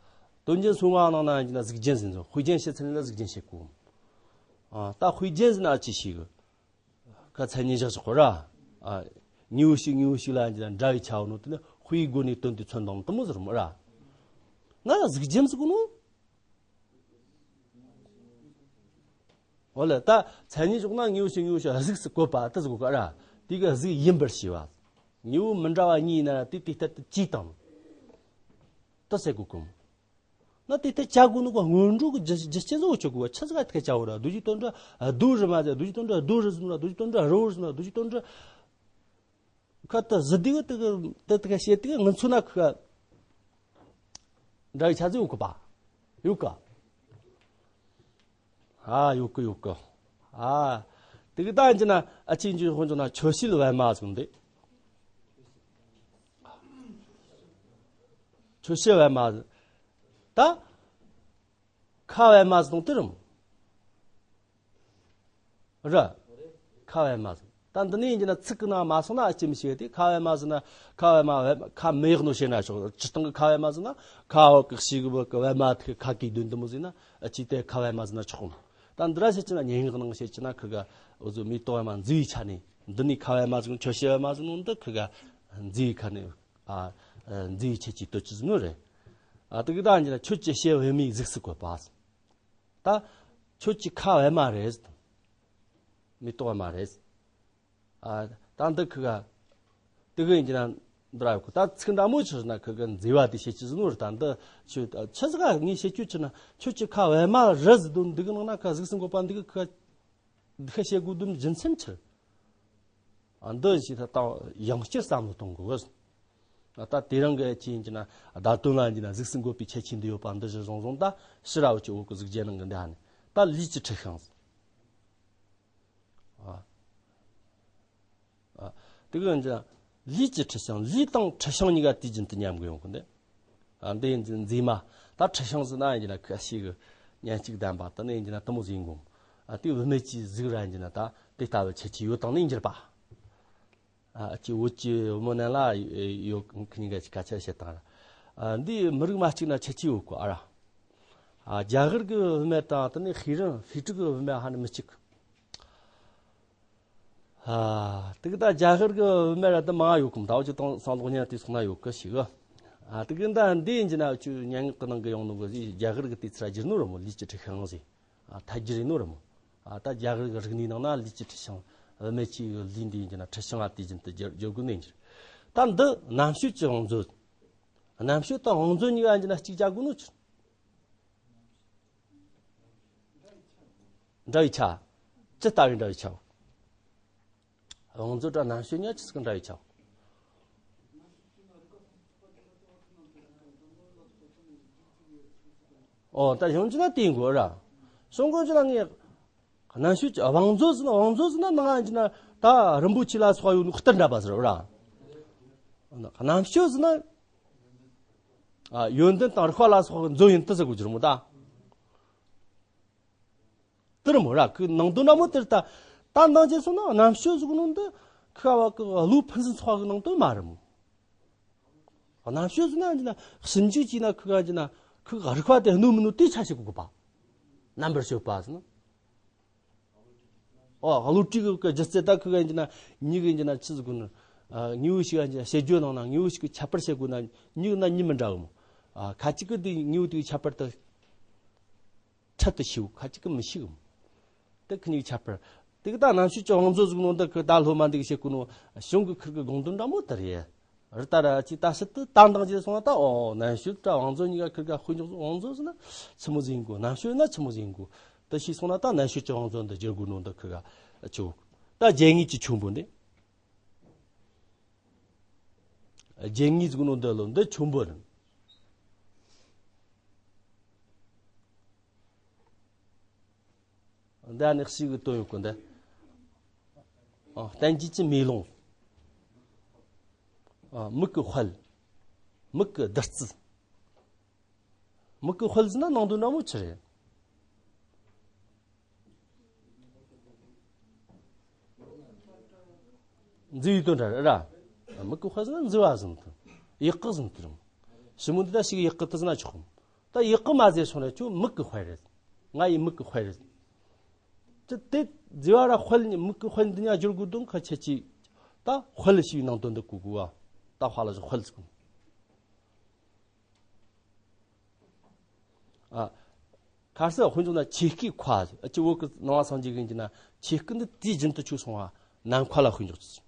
དོན་རྒྱན་སོ་ལྔ་ནང་ན་ཡིན་ན་གཟུགས་རྒྱན་ཟེར་ཚོ། དཔེ་རྒྱན་བཤད་ཚུལ་ལ་གཟུགས་རྒྱན་བཤད་གོ། ཨ། ད་དཔེ་རྒྱན་ཟེར་ན་ཅི་ཞིག་གི། ཁ་ཚ་ཉེ་བཞག་ཆོག་གོ་ར། ཨ། ཉེ་བོ་ཞིག་ཉེ་བོ་ཞིག་ལ་ཡིན་ན་འདྲ་བའི་ཆ་བོ་ནོ་དེ་ནི་དཔེའི་སྒོ་ནས་དོན་དེ་མཚོན་དང་དུ་མོ་ཟེར་མོ་ར། ང་ལ་གཟུགས་རྒྱན་ཟེར་གོ་ནོ། འོ་ལེ། ད་མཚན་ཉིད་འཇོག་ན་དངོས་པོ་ཞིག་དངོས་པོ་ཞིག་གཟུགས་སུ་བཀོད་པ་དེ་ཟེར་གོ་ག་ར། དེ་གི་གཟུགས་ཡིན་པར་བྱས་པ། དངོས་པོ་མི་འདྲ་བ་གཉིས་ཡིན་ན་ར་དེ་དེ་ལྟར་དུ་བཅས་དང་། དེ་ཟེར་གོ་གི། ན་དེ་ལྟར་བྱ་དགོས་ནོ་གི་སྔོན་འགྲོ་གི་རྒྱུ་རྒྱུ་རྐྱེན་བཟོ་ཆོག་གི་བ། ཆི་ཟིག་ག་དེ་ག་བྱ་བོ་ར། རྡོ་རྗེ་དོན་གྲུབ་རྡོ་རི་མ་ཟེར། རྡོ་རྗེ་དོན་གྲུབ་རྡོ་རི་ཟེར་ནོ་ར། རྡོ་རྗེ་དོན་གྲུབ་རི་བོ་ཟེར་ནོ་ར། རྡོ་རྗེ་དོན་གྲུབ། ཁ་ད་གཟི་དེ་གི་དེ་གི་དེ་དེ་ག་བཤད་དེ་གི་ངི་ཚོ་ན་ཁ་འདྲ་བའི་ཆ་ཟིག་ཡོད་གི་པ། ཡོད་ག། ཨ་ཡོད་གི་ཡོད་གི། ཨ་དེ་གི་ད་ཡིན་གྱི་ན་ཨ་ཆེ་འཇུ་ཧོན་ཇོ་ན་ཆོས་བཤད་པད་མ་ཟེར་ནོ་དེ། ཆོས་བཤད་པད་མ་ཟེར། ད་ཁ་པད་མ་ཟེར་ནོ་དེ་རེད་མོ། ར། ཁ་པད་མ་ཟེར། ད་འདི་ནས་ཡིན་གྱི་ན་ཚིག་གི་ནང་མ་སོང་ན་ཨ་ཅེ་མི་ཤེས་ཏེ། ཁ་པད་མ་ཟེར་ན་ཁ་པད་མ་པད་མ་ཁ་མི་ཡག་ནོ་བཤད་ན་ཆོག་སྤྱིར་བཏང་གི་ཁ་པད་མ་ཟེར་ན་ཁ་འོག་གི་ཤེས་གི་བུ་གི་པད་མ་ཐིག་ཁ་གི་དོན་དུ་མོ་ཟེར་ན་ཨ་ཅེ་དེ་ཁ་པད་མ་ཟེར་ན་ཆོག་མོ། ད་འདི་ར་བཤད་ཀྱི་ན་སྙན་ངག་ནང་བཤད་ཀྱི་ན་ཁི་ག་འུ་ཚོ་མེ་ཏོག་པད་མ་མཛེས་པའི་ཆ་ནས། འདི་ནས་ཁ་པད་མ་ཟེར་ནོ་ཆོས་བཤད་པད་མ་ཟེར་ནོ་འདི་ཁི་ག་མཛེས་པའི་ཁ་ནས། ཨ། མཛེས་པའི་ཁྱད་ཆོས་དོད་ཅི་ཟེར་ནོ་རེད། ཨ་དེ་གི་ད་ཡིན་གྱི་ན་ཁྱོད་ཀྱི་བཤད་པད་མའི་གཟུགས་སུ་བཀོད་པ། ད་ཁྱོད་ཀྱི་ཁ་པད་མ་རེད། མེ་ཏོག་པད་མ་རེད། ཨ་ད་འདི་ཁི་ག་དེ་གི་ཡིན་གྱི་ན་འདི་ར་ཡོད་གི། ད་ཚིག་འདྲ་མོ་ཆི་ཟེར་ན་ཁི་ག་མཛེས་པ་དེ་བཤད་ཀྱི་ཟེར་ནོ་རེད། ད་འདི་ཆོས་ཆི་ཟིག་ག་ངས་བཤད་རྒྱུ་ཆི་ན་ཁྱོད་ཀྱི་ཁ་པད་མ་རེད་ཟེར་དོན་འདི་གི་ནང་ན་ཁ་གཟུགས་སུ་འགོད་པ་འདི་གི་ཁི་ག་འདི་ཁ་བཤད་དགོས་དོན་རྒྱུ་མཚན་ཆི། ཨ་འདི་ཞིག་ད་ཡང་བསྐྱར་བསམ་བློ་གཏོང་དགོས། ཨ་ད་དེ་རིང་གི་ཆི་ཡིན་གྱི་ན་བརྡ་དོན་ལ་ཡིན་གྱི་ན་གཟུགས་སུ་འགོད་པའི་ཁྱད་ཆོས་འདི་ཡོད་པ་འདི་བཞིན་བཟུང་བཟུང་ད་ཕྱི་ར་བོ་ཆི་འོག་གི་གཟུགས་རྒྱན་ནང་གི་འདི་ཧ་ནི་ད་ལུས་ཀྱི་འཁྲི་ཤིང་ཟེར། ཨ། ཨ། དེ་གི་འདི་ལུས་ཀྱི་འཁྲི་ཤིང་། ལུས་དང་འཁྲི་ཤིང་གཉིས་ཀ་དུས་རྒྱུན་དུ་མཉམ་གི་ཡོང་གི་འདི། ཨ་འདི་ཡིན་གྱི་མཛེས་མ། ད་འཁྲི་ཤིང་ཟེར་ན་ཡིན་གྱི་ན་ཁ་ཤས་གི་སྙན་གཅིག་ལྡན་པ་དེ་ནི་ཡིན་གྱི་ན་དེ་མོ་ཟིག་ཡིན་གོ། ཨ་དེ་བུད་མེད་ཀྱི་གཟུགས་ར་ཡིན་གྱི་ན་ད་དེ་ལྟ་བུ་ཁྱད་ཆོས་ཡོད་དང་ནི་འགྱུར་པ། ཨ་ཅི་བོད་ཀྱི་བུ་མོ་ནང་ལ་ཡོད་ཁི་གཉིས་ཀ་ཅིག་སྐད་ཆ་བཤད་དང་ར། ཨ་འདི་མི་རིགས་མ་གཅིག་ན་ཁྱད་ཆོས་ཡོད་གོ་ཨ་ར། ཨ་རྒྱ་གར་གི་བུད་མེད་དང་དེ་ནི་ཧྥི་རན་ཧྥི་ཀྲུག་གི་བུད་མེད་ཧ་ནི་མི་གཅིག་ཨ་དེ་གི་ད་རྒྱ་གར་གི་བུད་མེད་ར་ད་མང་ཡོད་གི། ད་འུ་ཅི་དང་སང་ལོག་ཉན་དེ་སོང་ན་ཡོད་གི་ཞིག་ཨ་དེ་གི་ད་འདི་ཡིན་གྱི་ན་འུ་ཅི་སྙན་ངག་གི་ནང་གི་ཡོང་ནོ་གི་རྒྱ་གར་གི་དེ་ཚུར་བསྒྱུར་ནོ་ར་མོ། ལུས་ཀྱི་འཁྲི་ཤིང་ཟེར། ཨ་ཐད་བསྒྱུར་ཡིན་ནོ་ར་མོ། ཨ་ད་རྒྱ་གར་གི་རིག་གནས་ནང་ན་ལུས་ཀྱི་འཁྲི་ཤིང་། བུད་མེད་ཅིག་གི་ལུས་འདི་ཡིན་གྱི་ན་འཁྲི་ཤིང་ཨ་དེ་བཞིན་དུ་བསྒྱུར་བསྒྱུར་དགོས་ནས་འགྱུར། ད་འདི་རྣམ་དཔྱོད་ཀྱི་བང་མཛོད། རྣམ་དཔྱོད་དང་བང་མཛོད་གཉིས་ཀ་ཡིན་གྱི་ན་གཅིག་བྱ་དགོས་ནོ་ཆི། འདྲ་བའི་ཆ། ཇི་ལྟ་བུའི་འདྲ་བའི་ཆ། བང་མཛོད་དང་རྣམ་དཔྱོད་གཉིས་ཆི་ཟིག་གི་འདྲ་བའི་ཆ། ཨོ་ད་གཞུང་ཆི་ན་དེ་ཡིན་དགོས་ར། གཞུང་གི་ཆི་ན་ངས་རྣམ་དཔྱོད་ཀྱི་བང་མཛོད་ཟེར་ན། བང་མཛོད་ཟེར་ན་ནང་ང་ཡིན་གྱི་ན་ད་རིན་པོ་ཆེ་ལ་སོགས་ཡོད་ནོ་གཏེར་འདྲ་པ་ཟེར་ར། རྣམ་དཔྱོད་ཟེར་ན། ཨ་ཡོན་ཏན་དང་རིག་པ་ལ་སོགས་པའི་མཛོད་ཡིན་དུ་ཟེར་དགོས་ཀྱི་རེད་མོ་ད། དེ་རེད་མོ་ར། ཁོའི་ནང་དོན་འདྲ་མོ་དེ་རེད་ད། ད་འདང་བྱས་སོང་ན་རྣམ་དཔྱོད་ཟེར་གོ་ནོ་འདི་ ཁ་བ་གི་བློ་ཕུན་སུམ་ཚོགས་པ་གི་ནང་དོན་མ་རེད་མོ། རྣམ་དཔྱོད་ཟེར་ན་འདི་ན་ཞིབ་འཇུག་བྱས་ན་ཁི་ག་འདི་ན་ཁི་ག་རིག་པ་དེ་གནོད་མི་གནོད་དེ་ཆ་ཞིག་དགོས་པ། རྣམ་པར་དཔྱོད་པ་ཟེར་ན། ཨོ་བློ་གྲོས་ཀྱི་སྒྱུ་རྩལ་ད་ཁི་ག་འདི་ན་མྱི་གི་འདི་ན་ཆི་ཟིག་དགོས་ན། ཨ་དངོས་པོ་ཞིག་ག་འདི་ན་བྱེད་རྒྱུ་ནང་ན་དངོས་པོ་ཞིག་གི་ཁྱད་པར་བྱེད་དགོས་ན་མྱི་གི་ན་མྱི་མི་འདྲ་གི་མོ། ཨ་ཁ་ཅིག་གི་དེ་དངོས་པོ་དེ་གི་ཁྱད་པར་དུ། འཕྲལ་དུ་ཤེས་ཁ་ཅིག་གི་མི་ཤེས་གི། དེ་ཁི་གཉིས་ཁྱད་པར། དེ་གི་ད་རྣམ་དཔྱོད་ཀྱི་བང་མཛོད་ཟིག་ནང་དུ་ཁི་ད་སློབ་མ་འདི་གི་བཤད་གོ་ནོ་གཞུང་གི་ཁིར་གི་དགོངས་དོན་འདྲ་མོ་དེ་རེད། རི་ད་ར་ཅི་ད་ཕྱི་དུ་ད་འདང་རྒྱས་སོང་བ་ད་ཨོ་རྣམ་དཔྱོད་ཀྱི་བང་མཛོད་གཉིས་ཀ་ཁིར་ག་དཔེ་འཇོག་བང་མཛོད་ཟེར་ན་ཆི་མོ་ཟིག་ཡིན་གོ། རྣམ་དཔྱོད་ན་ཆི་མོ་ཟིག་ཡིན་གོ། དེ་ཤེས་སོང་ན་ད་རྣམ་དཔྱོད་ཀྱི་བང་མཛོད་འདི་བསྒྱུར་དགོས་ནོ་འདི་ཁིར་ག་ཆི་གོ། ད་རྒྱན་ངེས་ཀྱི་ཆོམ་པོ་འདི། རྒྱན་ངེས་ཟིག་ནོ་འདི་ལོ་འདི་ཆོམ་པོ་རེད། འདི་ནི་ཞིག་གི་དོན་ཡོད་གི་འདི། ཨ་བསྟན་བཅོས་ཀྱི་མེ་ལོང་། ཨ་མིག་གི་དཔལ། མིག་གི་བདུད་རྩི། མིག་གི་དཔལ་ཟེར་ན་ནང་དོན་འདྲ་མོ་ཆི་རེད། མཛེས་པའི་དོན་འདྲ་རེད་ར། མིག་གི་དཔལ་ཟེར་ན་མཛེས་པ་ཟེར་ནི་དོན། ཡག་གི་ཟེར་ནི་དོན། ཞི་མོ་འདི་ད་ཞིག་ཡག་གི་དེ་ཟེར་ན་ཆོག་གི། ད་ཡག་གི་མ་ཟེར་སོང་ར་ཁྱོད་མིག་གི་དཔལ་རེད། ང་ཡི་མིག་གི་དཔལ་རེད། ཅི་དེ་མཛེས་པ་ར་དཔལ་ནི་མིག་གི་དཔལ་འདི་ཉག་སྦྱོར་དགོས་དོན་ཁ་ཆད་ཅིག་ད་དཔལ་ཞེས་པའི་ནང་དོན་འདི་གོ་དགོས་བ། ད་དཔལ་ལ་དཔལ་ཟེར་གོ། ཨ། ཁ་སང་དཔེ་འཇོག་ན་ཆོས་སྐུའི་ཁ་ཨ་ཅི་བོད་ཀྱི་ནང་པ་སངས་རྒྱས་ཀྱི་ཡིན་གྱི་ན་ཆོས་སྐུ་འདི་དུས་རྒྱུན་དུ་ཆོས་གསུང་བ་ནམ་མཁའ་ལ་དཔེ་འཇོག་ཅིག་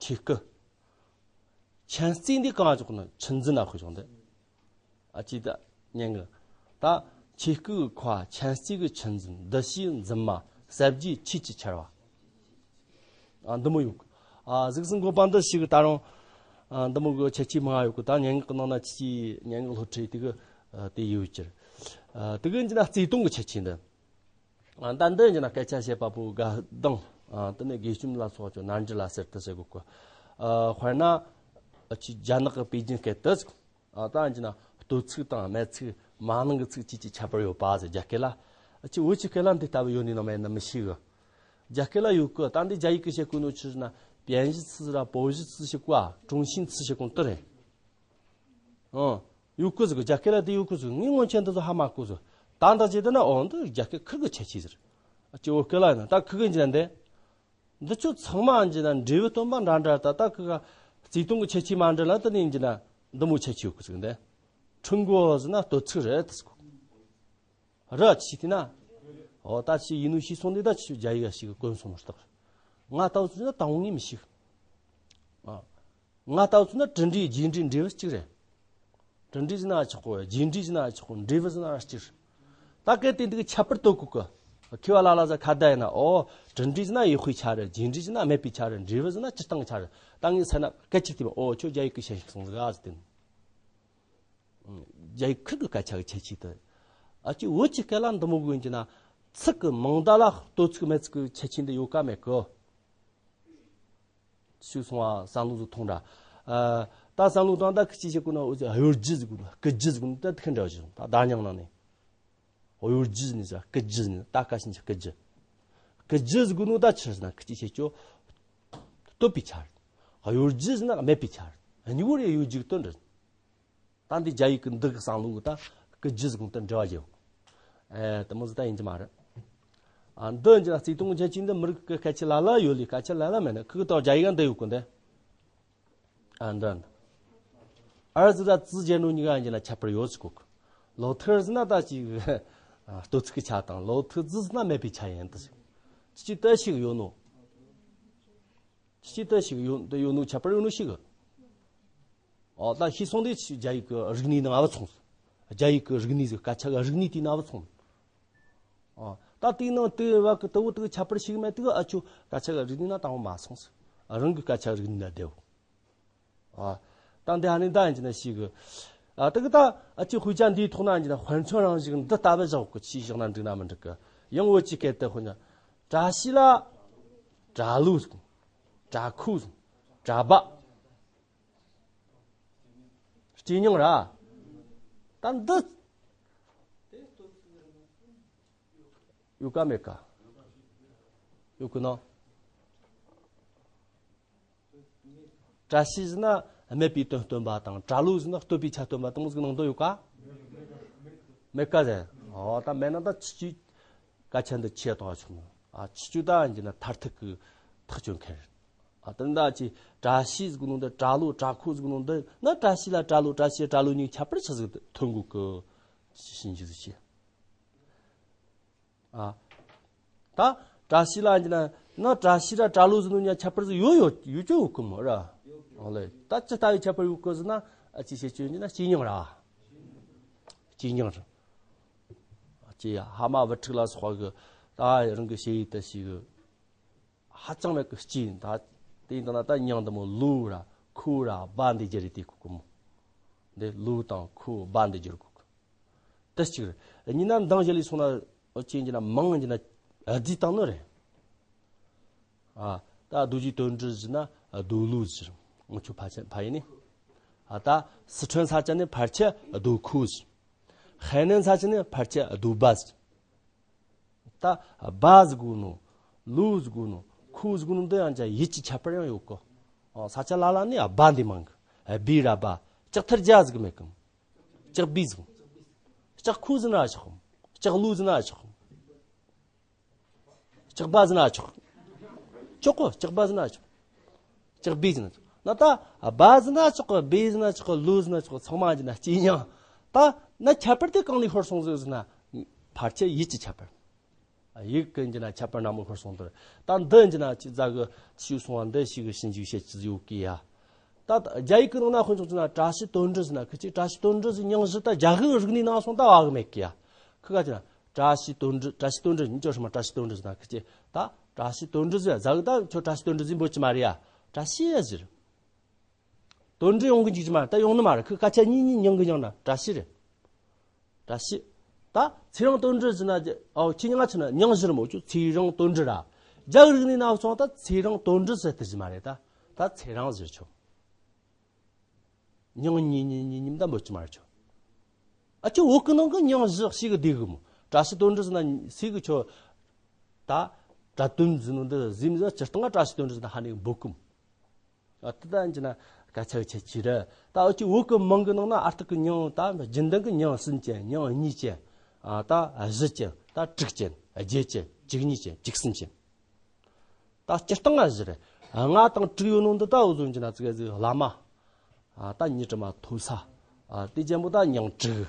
ཆོས་སྐུ། མཁྱེན་བརྩེ་འདི་གང་ལ་འཇོག་ན་ཆུ་འཛིན་ལ་དཔེ་འཇོག་འདི། ཨ་ཅི་ད་ཉན་གི། ད་ཆོས་སྐུའི་ཁ་མཁྱེན་བརྩེ་གི་ཆུ་འཛིན་འདུ་ཤེས་འཛིན་མ་ཟབ་རྒྱས་ཆོས་ཀྱི་ཆར་བ། ཨ་འདི་མོ་ཡོད་གི། ཨ་གཟུགས་སུ་འགོད་པ་འདི་ཞིག་ད་རུང་ཨ་འདི་མོ་གི་ཁྱད་ཆོས་མང་ཡོད་གི། ད་སྙན་ངག་གི་ནང་ན་ཅི་སྙན་ངག་སློབ་ཁྲིད་དེ་གི་ཨ་དེ་ཡོད་ཀྱི། ཨ་དེ་གི་འདི་ན་བརྩེ་དུང་གི་ཁྱད་ཆོས་འདི། ཨ་ད་འདི་འདི་ན་སྐད་ཆ་བཤད་པ་པོ་དགའ་སྡང་ཨ་དེ་ནས་དགེ་ཞུམ་ལ་སོགས་ཀྱི་རྣམ་འགྱུར་ལ་ཟེར་དུ་ཟེར་གོ་གི། ཨ་དཔེར་ན་ཨ་ཅི་རྒྱ་ནག་གི་པེ་ཅིན་སྐད་དུ། ཨ་ད་འདི་ན་ལྟོ་ཚིག་དང་སྨད་ཚིག་མ་ནིང་གི་ཚིག་བཅས་ཀྱི་ཁྱད་པར་ཡོད་པ་ཟེར་རྒྱ་སྐད་ལ། ཨ་ཅི་བོད་ཀྱི་སྐད་ལ་འདི་ལྟ་བུ་ཡོད་ནི་ནང་མེད་ན་མི་ཤེས་གི། རྒྱ་སྐད་ལ་ཡོད་གི། ད་འདི་རྒྱ་ཡིག་གི་བཤད་གོ་ནོ་ཆི་ཟེར་ན་པིན་ཞི་ཚི་ཟེར་ར་པོ་ཞི་ཚི་ཞིག་གོ་ཀྲུང་ཞིན་ཚི་ཞིག་གོ་དེ་རེད། ཨང་། ཡོད་གི་ཟེར་གི། རྒྱ་སྐད་ལ་དེ་ཡོད་གི་ཟེར། ངས་སྔོན་ཆད་འདི་ཚོ་ཧ་མ་གོ་ཟེར། ད་འདི་བྱས་དུས་ན་ཨོ་འདི་རྒྱ་སྐད་ཁིར་གི་ཁྱད་ཆོས་ཟེར། ཨ་ཅི་བོད་སྐད་ལ་ཡིན་ན་ད་ཁིར་གི་འཇལ་འདི། འདི་ཚོ་ཚང་མ་འཇལ་ན་འབྲས་བུ་སྟོན་པ་འདྲ་འདྲ། ད་ད་ཁིར་ག་བརྩེ་དུང་གི་ཁྱད་ཆོས་མ་འདྲ་ལ་དེ་ནས་འཇལ་ན་འདི་མོ་ཁྱད་ཆོས་ཡོད་གི་ཟེར་གི་འདི། ཁྲུང་གོ་ཟེར་ན་ལྟོ་ཚིག་རེད་དེ་ཟེར་གོ། ར་ཅི་དེ་ན། ཨོ་ད་ཅི་ཡིན་ནོ་ཤེས་སོང་ནི་ད་ཅི་རྒྱ་ཡིག་ཞིག་གི་གོན་སོང་ནོ་རྟགས། ང་ལྟ་བུ་ཚོ་ན་དང་པོ་ངས་མི་ཤེས། ཨ། ང་ལྟ་བུ་ཚོ་ན་དྲིལ་འབྲས་རྗེས་འབྲས་འབྲས་བུ་གཅིག་རེད། དྲིལ་འབྲས་ཟེར་ན་ཆོག་གོ། རྗེས་འབྲས་ཟེར་ན་ཆོག་གོ། འབྲས་བུ་ཟེར་ན་གཅིག་རེད། ད་གལ་ཏེ་འདི་གི་ཁྱད་པར་དོ་གོ་གི། མཁས་པ་ལ་ལ་ཟ་ཁ་བརྡ་ཡིན་ན་ཨོ། དྲིལ་འབྲས་ཟེར་ན་ཡོད་ཁུལ་ཆ་རེད། རྗེས་འབྲས་ཟེར་ན་མེད་པའི་ཆ་རེད། འབྲས་བུ་ཟེར་ན་སྤྱིར་བཏང་ཆ་རེད། ད་ངས་ཟེར་ན་སྐད་ཆ་དེ་མ་ཨོ་ཁྱོད་རྒྱ་ཡིག་གི་ཤེས་ཤིག་སོང་ཟིག་ཨ་ཟེར་དེ། རྒྱ་ཡིག་ཁིར་གི་སྐད་ཆ་གི་ཁྱད་ཆོས་དེ། ཨ་ཅི་བོད་ཀྱི་སྐད་ལ་འདི་མོ་གོ་ཡིན་གྱི་ན། ཚིག་གི་མིང་བརྡ་ལ་ལྟོ་ཚིག་སྨད་ཚིག་གི་ཁྱད་ཆོས་འདི་ཡོད་ཀ་མེད་གི། ཞུས་སོང་བ་བསམ་བློ་ཟིག་ཐོངས་ར། ཨ་ད་བསམ་བློ་བཏང་ད་ཁི་ཅི་བྱེད་དགོས་ན་འུ་ཚོ་གཡོ་སྒྱུ་ཟེར་དགོས་ན་སྐུ་སྒྱུ་ཟེར་དགོས་ན་ད་ཁི་འདྲ་བྱེད་སོང་ད་བརྡ་རྙིང་ནང་ནས། གཡོ་སྒྱུ་ཟེར་ནས་ཟེར་སྐུ་སྒྱུ་ཟེར་ནས་ད་ཀ་ཤིན་ཆ་སྐུ་སྒྱུ། སྐུ་སྒྱུ་ཟེར་དགོས་ནོ་ད་ཆི་ཟེར་ན་ཁི་ཅི་བྱེད་ཅོ། ལྟོས་པའི་ཆ་རེད། གཡོ་སྒྱུ་ཟེར་ན་སྨད་པའི་ཆ་རེད། གཉིས་པོ་རེ་གཡོ་སྒྱུ་གི་དོན་རེད། ད་འདི་རྒྱ་ཡིག་གི་འདི་གི་བསམ་བློ་གི་ད་སྐུ་རྒྱུ་ཟིག་དང་འབྲེལ་བ་ཡོད། ཨེ་དེ་མོ་ཟིག་ད་ཡིན་གྱི་མ་རེད། ཨ་འདི་འདི་ལ་བརྩེ་དུང་གི་ཁྱད་ཆོས་འདི་མི་རིགས་ཀྱི་སྐད་ཆ་ལ་ལ་ཡོད་ལས་སྐད་ཆ་ལ་ལ་མེད་ན་ཁུ་གི་ད་རྒྱ་ཡིག་འདི་ཡོད་གི་འདི། ཨ་འདི་འདི། ཨར་ཙི་ད་ཙི་བྱས་ནོ་གཉིས་ཀ་འདི་ལ་ཁྱད་པར་ཡོད་ཟིག་གོ་གི། ལོ་ཐུར་ཟེར་ན་ད་ཅིག་ལྟོ་ཚིག་གི་ཆ་དང་ལོ་ཐུར་ཙི་ཟེར་ན་མེད་པའི་ཆ་ཡིན་ད་ཟིག་ཅི་ཅི་ད་ཞིག་ཡོད་ནོ། ཅི་ལྟ་ཞིག་ཡོད་འདི་ཡོད་ནོ་ཁྱད་པར་ཡོད་ནོ་ཞིག་གི། ཨོ་ད་ཤེས་སོང་དེ་རྒྱ་ཡིག་གི་རིག་གནས་ནང་ཨ་བ་ཚོང་། རྒྱ་ཡིག་གི་རིག་གནས་ཟིག་སྐད་ཆ་གི་རིག་གནས་དེའི་ནང་ཨ་བ་ཚོང་། ཨོ་ད་དེའི་ནང་དེ་བ་གི་དུ་བོ་དུ་གི་ཁྱད་པར་ཞིག་མེད་དུ་ཨ་ཆུ་སྐད་ཆ་གི་རིག་གནས་ནང་དང་པོ་མ་སོང་ཟིག་རང་གི་སྐད་ཆ་གི་རིག་གནས་ལ་བསྡད། ཨོ་ད་འདི་ཧ་ནི་ད་ཡིན་གྱི་ན་ཞིག་གི། ཨ་དེ་གི་ད་ཨ་ཆུ་དཔེ་ཆ་འདིའི་ཐོག་ན་ཡིན་གྱི་ན་དཔེ་མཚོན་རང་བཞིན་འདི་ལྟ་བུ་བཞག་གི་ཆི་བཞག་ན་འགྲིག་ན་མི་འགྲིག་གི། ཡང་བོད་ཀྱི་སྐད་དུ་དཔེར་ན། བཀྲ་ཤིས་ལ། བཀྲ་ལོ། བཀྲ་ཁོ། བཀྲ་བ། སྐྱེས་མྱིང་ར། ད་འདི། ཡོད་ཀ་མེད་ཀ། ཡོད་གི་ན། བཀྲ་ཤིས་ཟེར་ན་སྨད་པའི་དོན་སྟོན་པ་དང་། བཀྲ་ལོ་ཟེར་ན་སྟོད་པའི་ཆ་སྟོན་པ་དང་ཟིག་ནང་དོན་ཡོད་ག། མེད་ག་ཟེར། ཨོ་ད་མེད་ན་ད་ཆི་ཆི་སྐད་ཆ་འདི་ཆི་ཡ་གཏོང་བ་ཆོག་ནོ། ཨ་ཆི་ཆི་ད་ཡིན་གྱི་ན་མཐར་ཐུག་གི་ཐག་གཅོད་མཁན་རེད། ཨ་དེ་འདྲ་ཅི་བཀྲ་ཤིས་ཟེར་གོ་ནོ་འདི། བཀྲ་ལོ་བཀྲ་ཁོ་ཟེར་གོ་ནོ་འདི་ན། བཀྲ་ཤིས་ལ་བཀྲ་ལོ། བཀྲ་ཤིས་བཀྲ་ལོ་གཉིས་ཁྱད་པར་ཆི་ཟིག་ཐོན་གོ་གི། ཤི་ཤི་འཇུ་ཟིག་ཆི། ཨ། ད་བཀྲ་ཤིས་ལ་ཡིན་ན་ན། བཀྲ་ཤིས་ར་བཀྲ་ལོ་ཟེར་ནོ་གཉིས་ཁྱད་པར་ཟིག་ཡོད་ཡོད་ཡོད་ཅོ་ཡོད་གི་མོ་ར། ཨོ་ལེ། ད་ཅི་ལྟ་བུའི་ཁྱད་པར་ཡོད་གི་ཟེར་ན། ཨ་ཅི་བཤད་ཅོ་ཡིན་ན་སྐྱེས་མྱིང་ར། སྐྱེས་མྱིང་ར། ཨ་ཅི་ཧ་མ་བུ་ཕྲུག་ལ་སོགས་གི་ད་རང་གི་ཞེ་ཡི་ད་ཞིག་གི་ཧ་ཅང་མེད་གི་སྐྱེས་ཡིན། ད་དེ་ཡིན་ད་ན་ད་མྱིང་འདི་མོ་ལོ་ར་ཁོ་ར་བ་འདི་རྒྱུ་རེད་དེ་གོ་གི་མོ། འདི་ལོ་དང་ཁོ་བ་འདི་རྒྱུ་རེད་གོ་གི། དེ་གཅིག་རེད། གཉིས་ན་མདང་ཞལ་ལས་སོང་ན་ཨོ་ཅི་ཡིན་གྱི་ན་མིང་ཡིན་གྱི་ན་བསྡུས་བཏང་ནི་རེད། ཨ་ད་རྡོ་རྗེ་དོན་གྲུབ་ཟེར་ན་རྡོ་ལོ་ཟེར། ཨོ་ཆོ་ཕ་ཆ་ཕ་ཡིན་ནི། ཨ་ད་སི་ཁྲོན་ས་ཆ་ནི་ཕལ་ཆེར་རྡོ་ཁོ་ཟེར། ཧའེ་ནན་ས་ཆ་ནི་ཕལ་ཆེར་རྡོ་སྦ་ཟེར། ད་སྦ་ཟེར་གོ་ནོ། ལོ་ཟེར་གོ་ནོ། ཁོ་ཟེར་གོ་ནོ་འདི་ཡང་ཅག་ཡུལ་གྱི་ཁྱད་པར་ཡང་ཡོད་གོ། ཨ་ས་ཆ་ལ་ལ་ནི་སྦ་འདི་མང་གི། སྦི་ར་སྦ། ལྕགས་ཐར་རྒྱ་ཟེར་གི་མེད་གི། ལྕགས་སྦི་ཟེར། ལྕགས་ཁོ་ཟེར་ན་ཆོག། ལྕགས་ལོ་ཟེར་ན་ཆོག། ལྕགས་སྦ་ཟེར་ན་ཆོག། ཆོག་གོ། ལྕགས་སྦ་ཟེར་ན་ཆོག། ལྕགས་སྦི་ཟེར་ན་ཆོག། ན་ད་སྦ་ཟེར་ན་ཆོག་གི། སྦི་ཟེར་ན་ཆོག་གི། ལོ་ཟེར་ན་ཆོག་གི། ཚང་མ་ཡིན་གྱི་ན་སྐྱེས་མྱིང་། ད་ན་ཁྱད་པར་དེ་གང་ལས་ཤོར་སོང་ཟིག་ཟེར་ན། ཕལ་ཆེར་ཡུལ་གྱི་ཁྱད་པར། ཡུལ་ཀུན་གྱི་ན་ཁྱད་པར་ནག་མོ་ཤོར་སོང་དུས། ད་འདི་གྱི་ན་ཅི་ཟ་གི་ཞུགས་སོང་བ་འདི་ཞིག་གི་ཞིབ་འཇུག་བྱེད་ཀྱི་ཡོད་གི་ཡ། ད་རྒྱ་ཡིག་གི་ནང་ན་དཔེ་འཇོག་ཅིག་ན་བཀྲ་ཤིས་དོན་གྲུབ་ཟེར་ན་ཁི་ཅིག། བཀྲ་ཤིས་དོན་གྲུབ་ཟེར་མྱིང་བཞི་ད་རྒྱ་གི་རིག་གནས་ནང་སོང་ད་བ་གི་མེད་གི་ཡ། ཁི་ག་ཅི་ན་བཀྲ་ཤིས་དོན་གྲུབ། བཀྲ་ཤིས་དོན་གྲུབ་ཉིད་ཅོ་ཧྲི་མ་བཀྲ་ཤིས་དོན་གྲུབ་ཟེར་ན་ཁི་ཅིག། ད་བཀྲ་ཤིས་དོན་གྲུབ་ཟེར་ཟ་གི། ད་ཁྱོད་བཀྲ་ཤིས་དོན་གྲུབ་ཟེར་འབོད་ཀྱི་མ་རེད་ཡ། བཀྲ་ཤིས་ཟེར། དོན་འགྲུབ་ཡོང་གི་འཇུག་རྒྱུ་མ་རེད། ད་ཡོང་ནི་མ་རེད། ཁོའི་སྐད་ཆ་གཉིས་གཉིས་མྱིང་གི་མྱིང་ན་བཀྲ་ཤིས་རེད། བཀྲ་ཤིས། ད་ཚེ་རིང་དོན་གྲུབ་ཟེར་ན། ཨོ་ཁྱེད་ཉག་ཆི་ན་མྱིང་བཞི་རེད་མོ་ཆོ། ཚེ་རིང་དོན་གྲུབ་ར། རྒྱ་རིག་གནས་ན་སོང་ད་ཚེ་རིང་དོན་གྲུབ་ཟེར་དེ་ཟེར་མ་རེད། ད་ད་ཚེ་རིང་ཟེར་ཆོག། མྱིང་གཉིས་གཉིས་གཉིས་གཉིས་ད་འབོད་ཀྱི་མ་རེད་ཆོ། ཨ་ཁྱོད་བོད་གི་ནང་གི་མྱིང་བཞི་ཞིག་གི་བསྡུས་གི་མོ། བཀྲ་ཤིས་དོན་གྲུབ་ཟེར་ན་སུས་གི་ཆོ། ད་བཀྲ་དོན་ཟེར་ནོ་འདི་ཟིན་ཟེར། སྤྱིར་བཏང་བཀྲ་ཤིས་དོན་གྲུབ་ཟེར་ན་ཧ་ནས་འབོད་གི་མོ། ཨ་དེ་ད་ཡིན་གྱི་ན་སྐད་ཆ་གི་ཁྱད་ཆོས་རེད། ད་འུ་ཅག་བོད་གི་མིང་གི་ནང་ན་ཨ་རྟག་གི་མྱིང་ད་རྒྱུན་ལྡན་གི་མྱིང་གསུམ་ཅན། མྱིང་གཉིས་ཅན། ཨ་ད་བཞི་ཅན། ད་དྲུག་ཅན། བརྒྱད་ཅན། བཅུ་གཉིས་ཅན། བཅུ་གསུམ་ཅན། ད་སྤྱིར་བཏང་ང་བཞི་རེད། ལྔ་དང་དྲུག་ཡོད་ནོ་འདི་ད་འུ་ཟོ་ཡིན་གྱི་ན་ཙི་ག་ཟིག་བླ་མ། ཨ་ད་ཉི་དྲི་མ་མཐོ་ས། ཨ་དེ་ཅན་པོ་ད་མྱིང་དྲུག།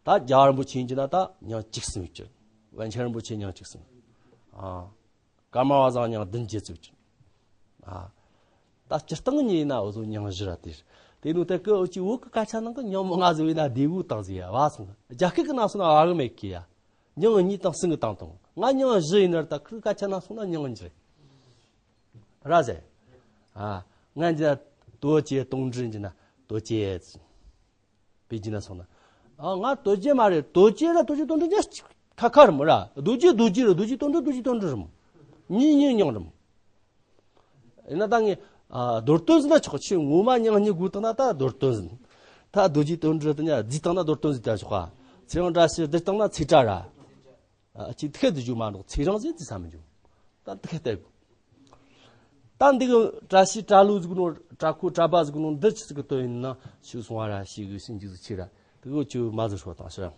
ད་རྒྱལ་བ་རིན་པོ་ཆེ་ཡིན་གྱི་ན་ད་མྱིང་བཅུ་གསུམ་ཡོད་ཀྱི། པཎ་ཆེན་རིན་པོ་ཆེ་མྱིང་བཅུ་གསུམ། ཨ། ཀརྨ་པ་བཟང་མྱིང་བདུན་བརྒྱད་ཙམ་ཡོད་ཀྱི། ཨ། ད་སྤྱིར་བཏང་ཉིད་ཡིན་ན་འུ་ཟོ་མྱིང་བཞི་ར་དེ་རེད། དེ་ནོ་དེ་གི་འུ་ཅག་བོད་གི་སྐད་ཆ་ནང་གི་མྱིང་མང་ང་ཟིག་ཡིན་ན་བདེ་བོ་དང་ཟིག་ཡ་བ་སོང་། རྒྱ་སྐད་གི་ནང་སོང་ན་བ་གི་མེད་གི་ཡ། མྱིང་གཉིས་དང་གསུམ་གི་དང་དང་། ང་མྱིང་བཞི་ཡིན་ན་ར། ད་ཁི་སྐད་ཆ་ནང་སོང་ན་མྱིང་གཉིས་རེད། ར་ཟེར། ཨ། ང་འདི་ན་དོ་ཅེ་དོན་གྲུབ་ཡིན་གྱི་ན་དོ་ཅེ། པེ་ཅིན་ན་སོང་ན། ཨ་ང་དོ་ཅེ་མ་རེད། དོ་ཅེ་ར་དོ་ཅེ་དོན་གྲུབ་གཉིས་ཁ་ཁ་རེད་མོ་ར། རྡོ་རྗེ་རྡོ་རྗེ་རེད། རྡོ་རྗེ་དོན་གྲུབ་རྡོ་རྗེ་དོན་གྲུབ་རེད་མོ། གཉིས་གཉིས་མྱིང་རེད་མོ། ཡིན་ན་ད་ངས་ཨ་རྡོར་དོན་ཟེར་ན་ཆོག། ཁྱོས་ངོ་མ་མྱིང་གཉིས་བགོས་བཏང་ན་ད་རྡོར་དོན་ཟེར། ད་རྡོ་རྗེ་དོན་གྲུབ་དེ་ཉ་བརྫིས་བཏང་ན་རྡོར་དོན་ཟེར་ད་ཆོག་ག། ཚེ་རིང་བཀྲ་ཤིས་བརྫིས་བཏང་ན་ཚེ་བཀྲ་ར། ཨ་ཅིག་དེ་ག་དེ་བརྗོད་མ་འདུག། ཚེ་རིང་ཟེར་དེ་ས་མི་འཇུག། ད་དེ་ག་བལྟས་དགོས། ད་འདི་གི་བཀྲ་ཤིས་བཀྲ་ལོ་ཟེར་གོ་ནོ། བཀྲ་ཁོ་བཀྲ་སྦ་ཟེར་གོ་ནོ་འདི་ཆི་ཟིག་གི་དོན་ཡིན་ན་ཞུགས་སོང་བ་ར། ཞིག་གི་ཞིབ་འཇུག་ཟིག་ཆེ་ར། དེ་གི་ཆུ་མ་ཟིག་ཧྲོ་དང་ཤི་ར།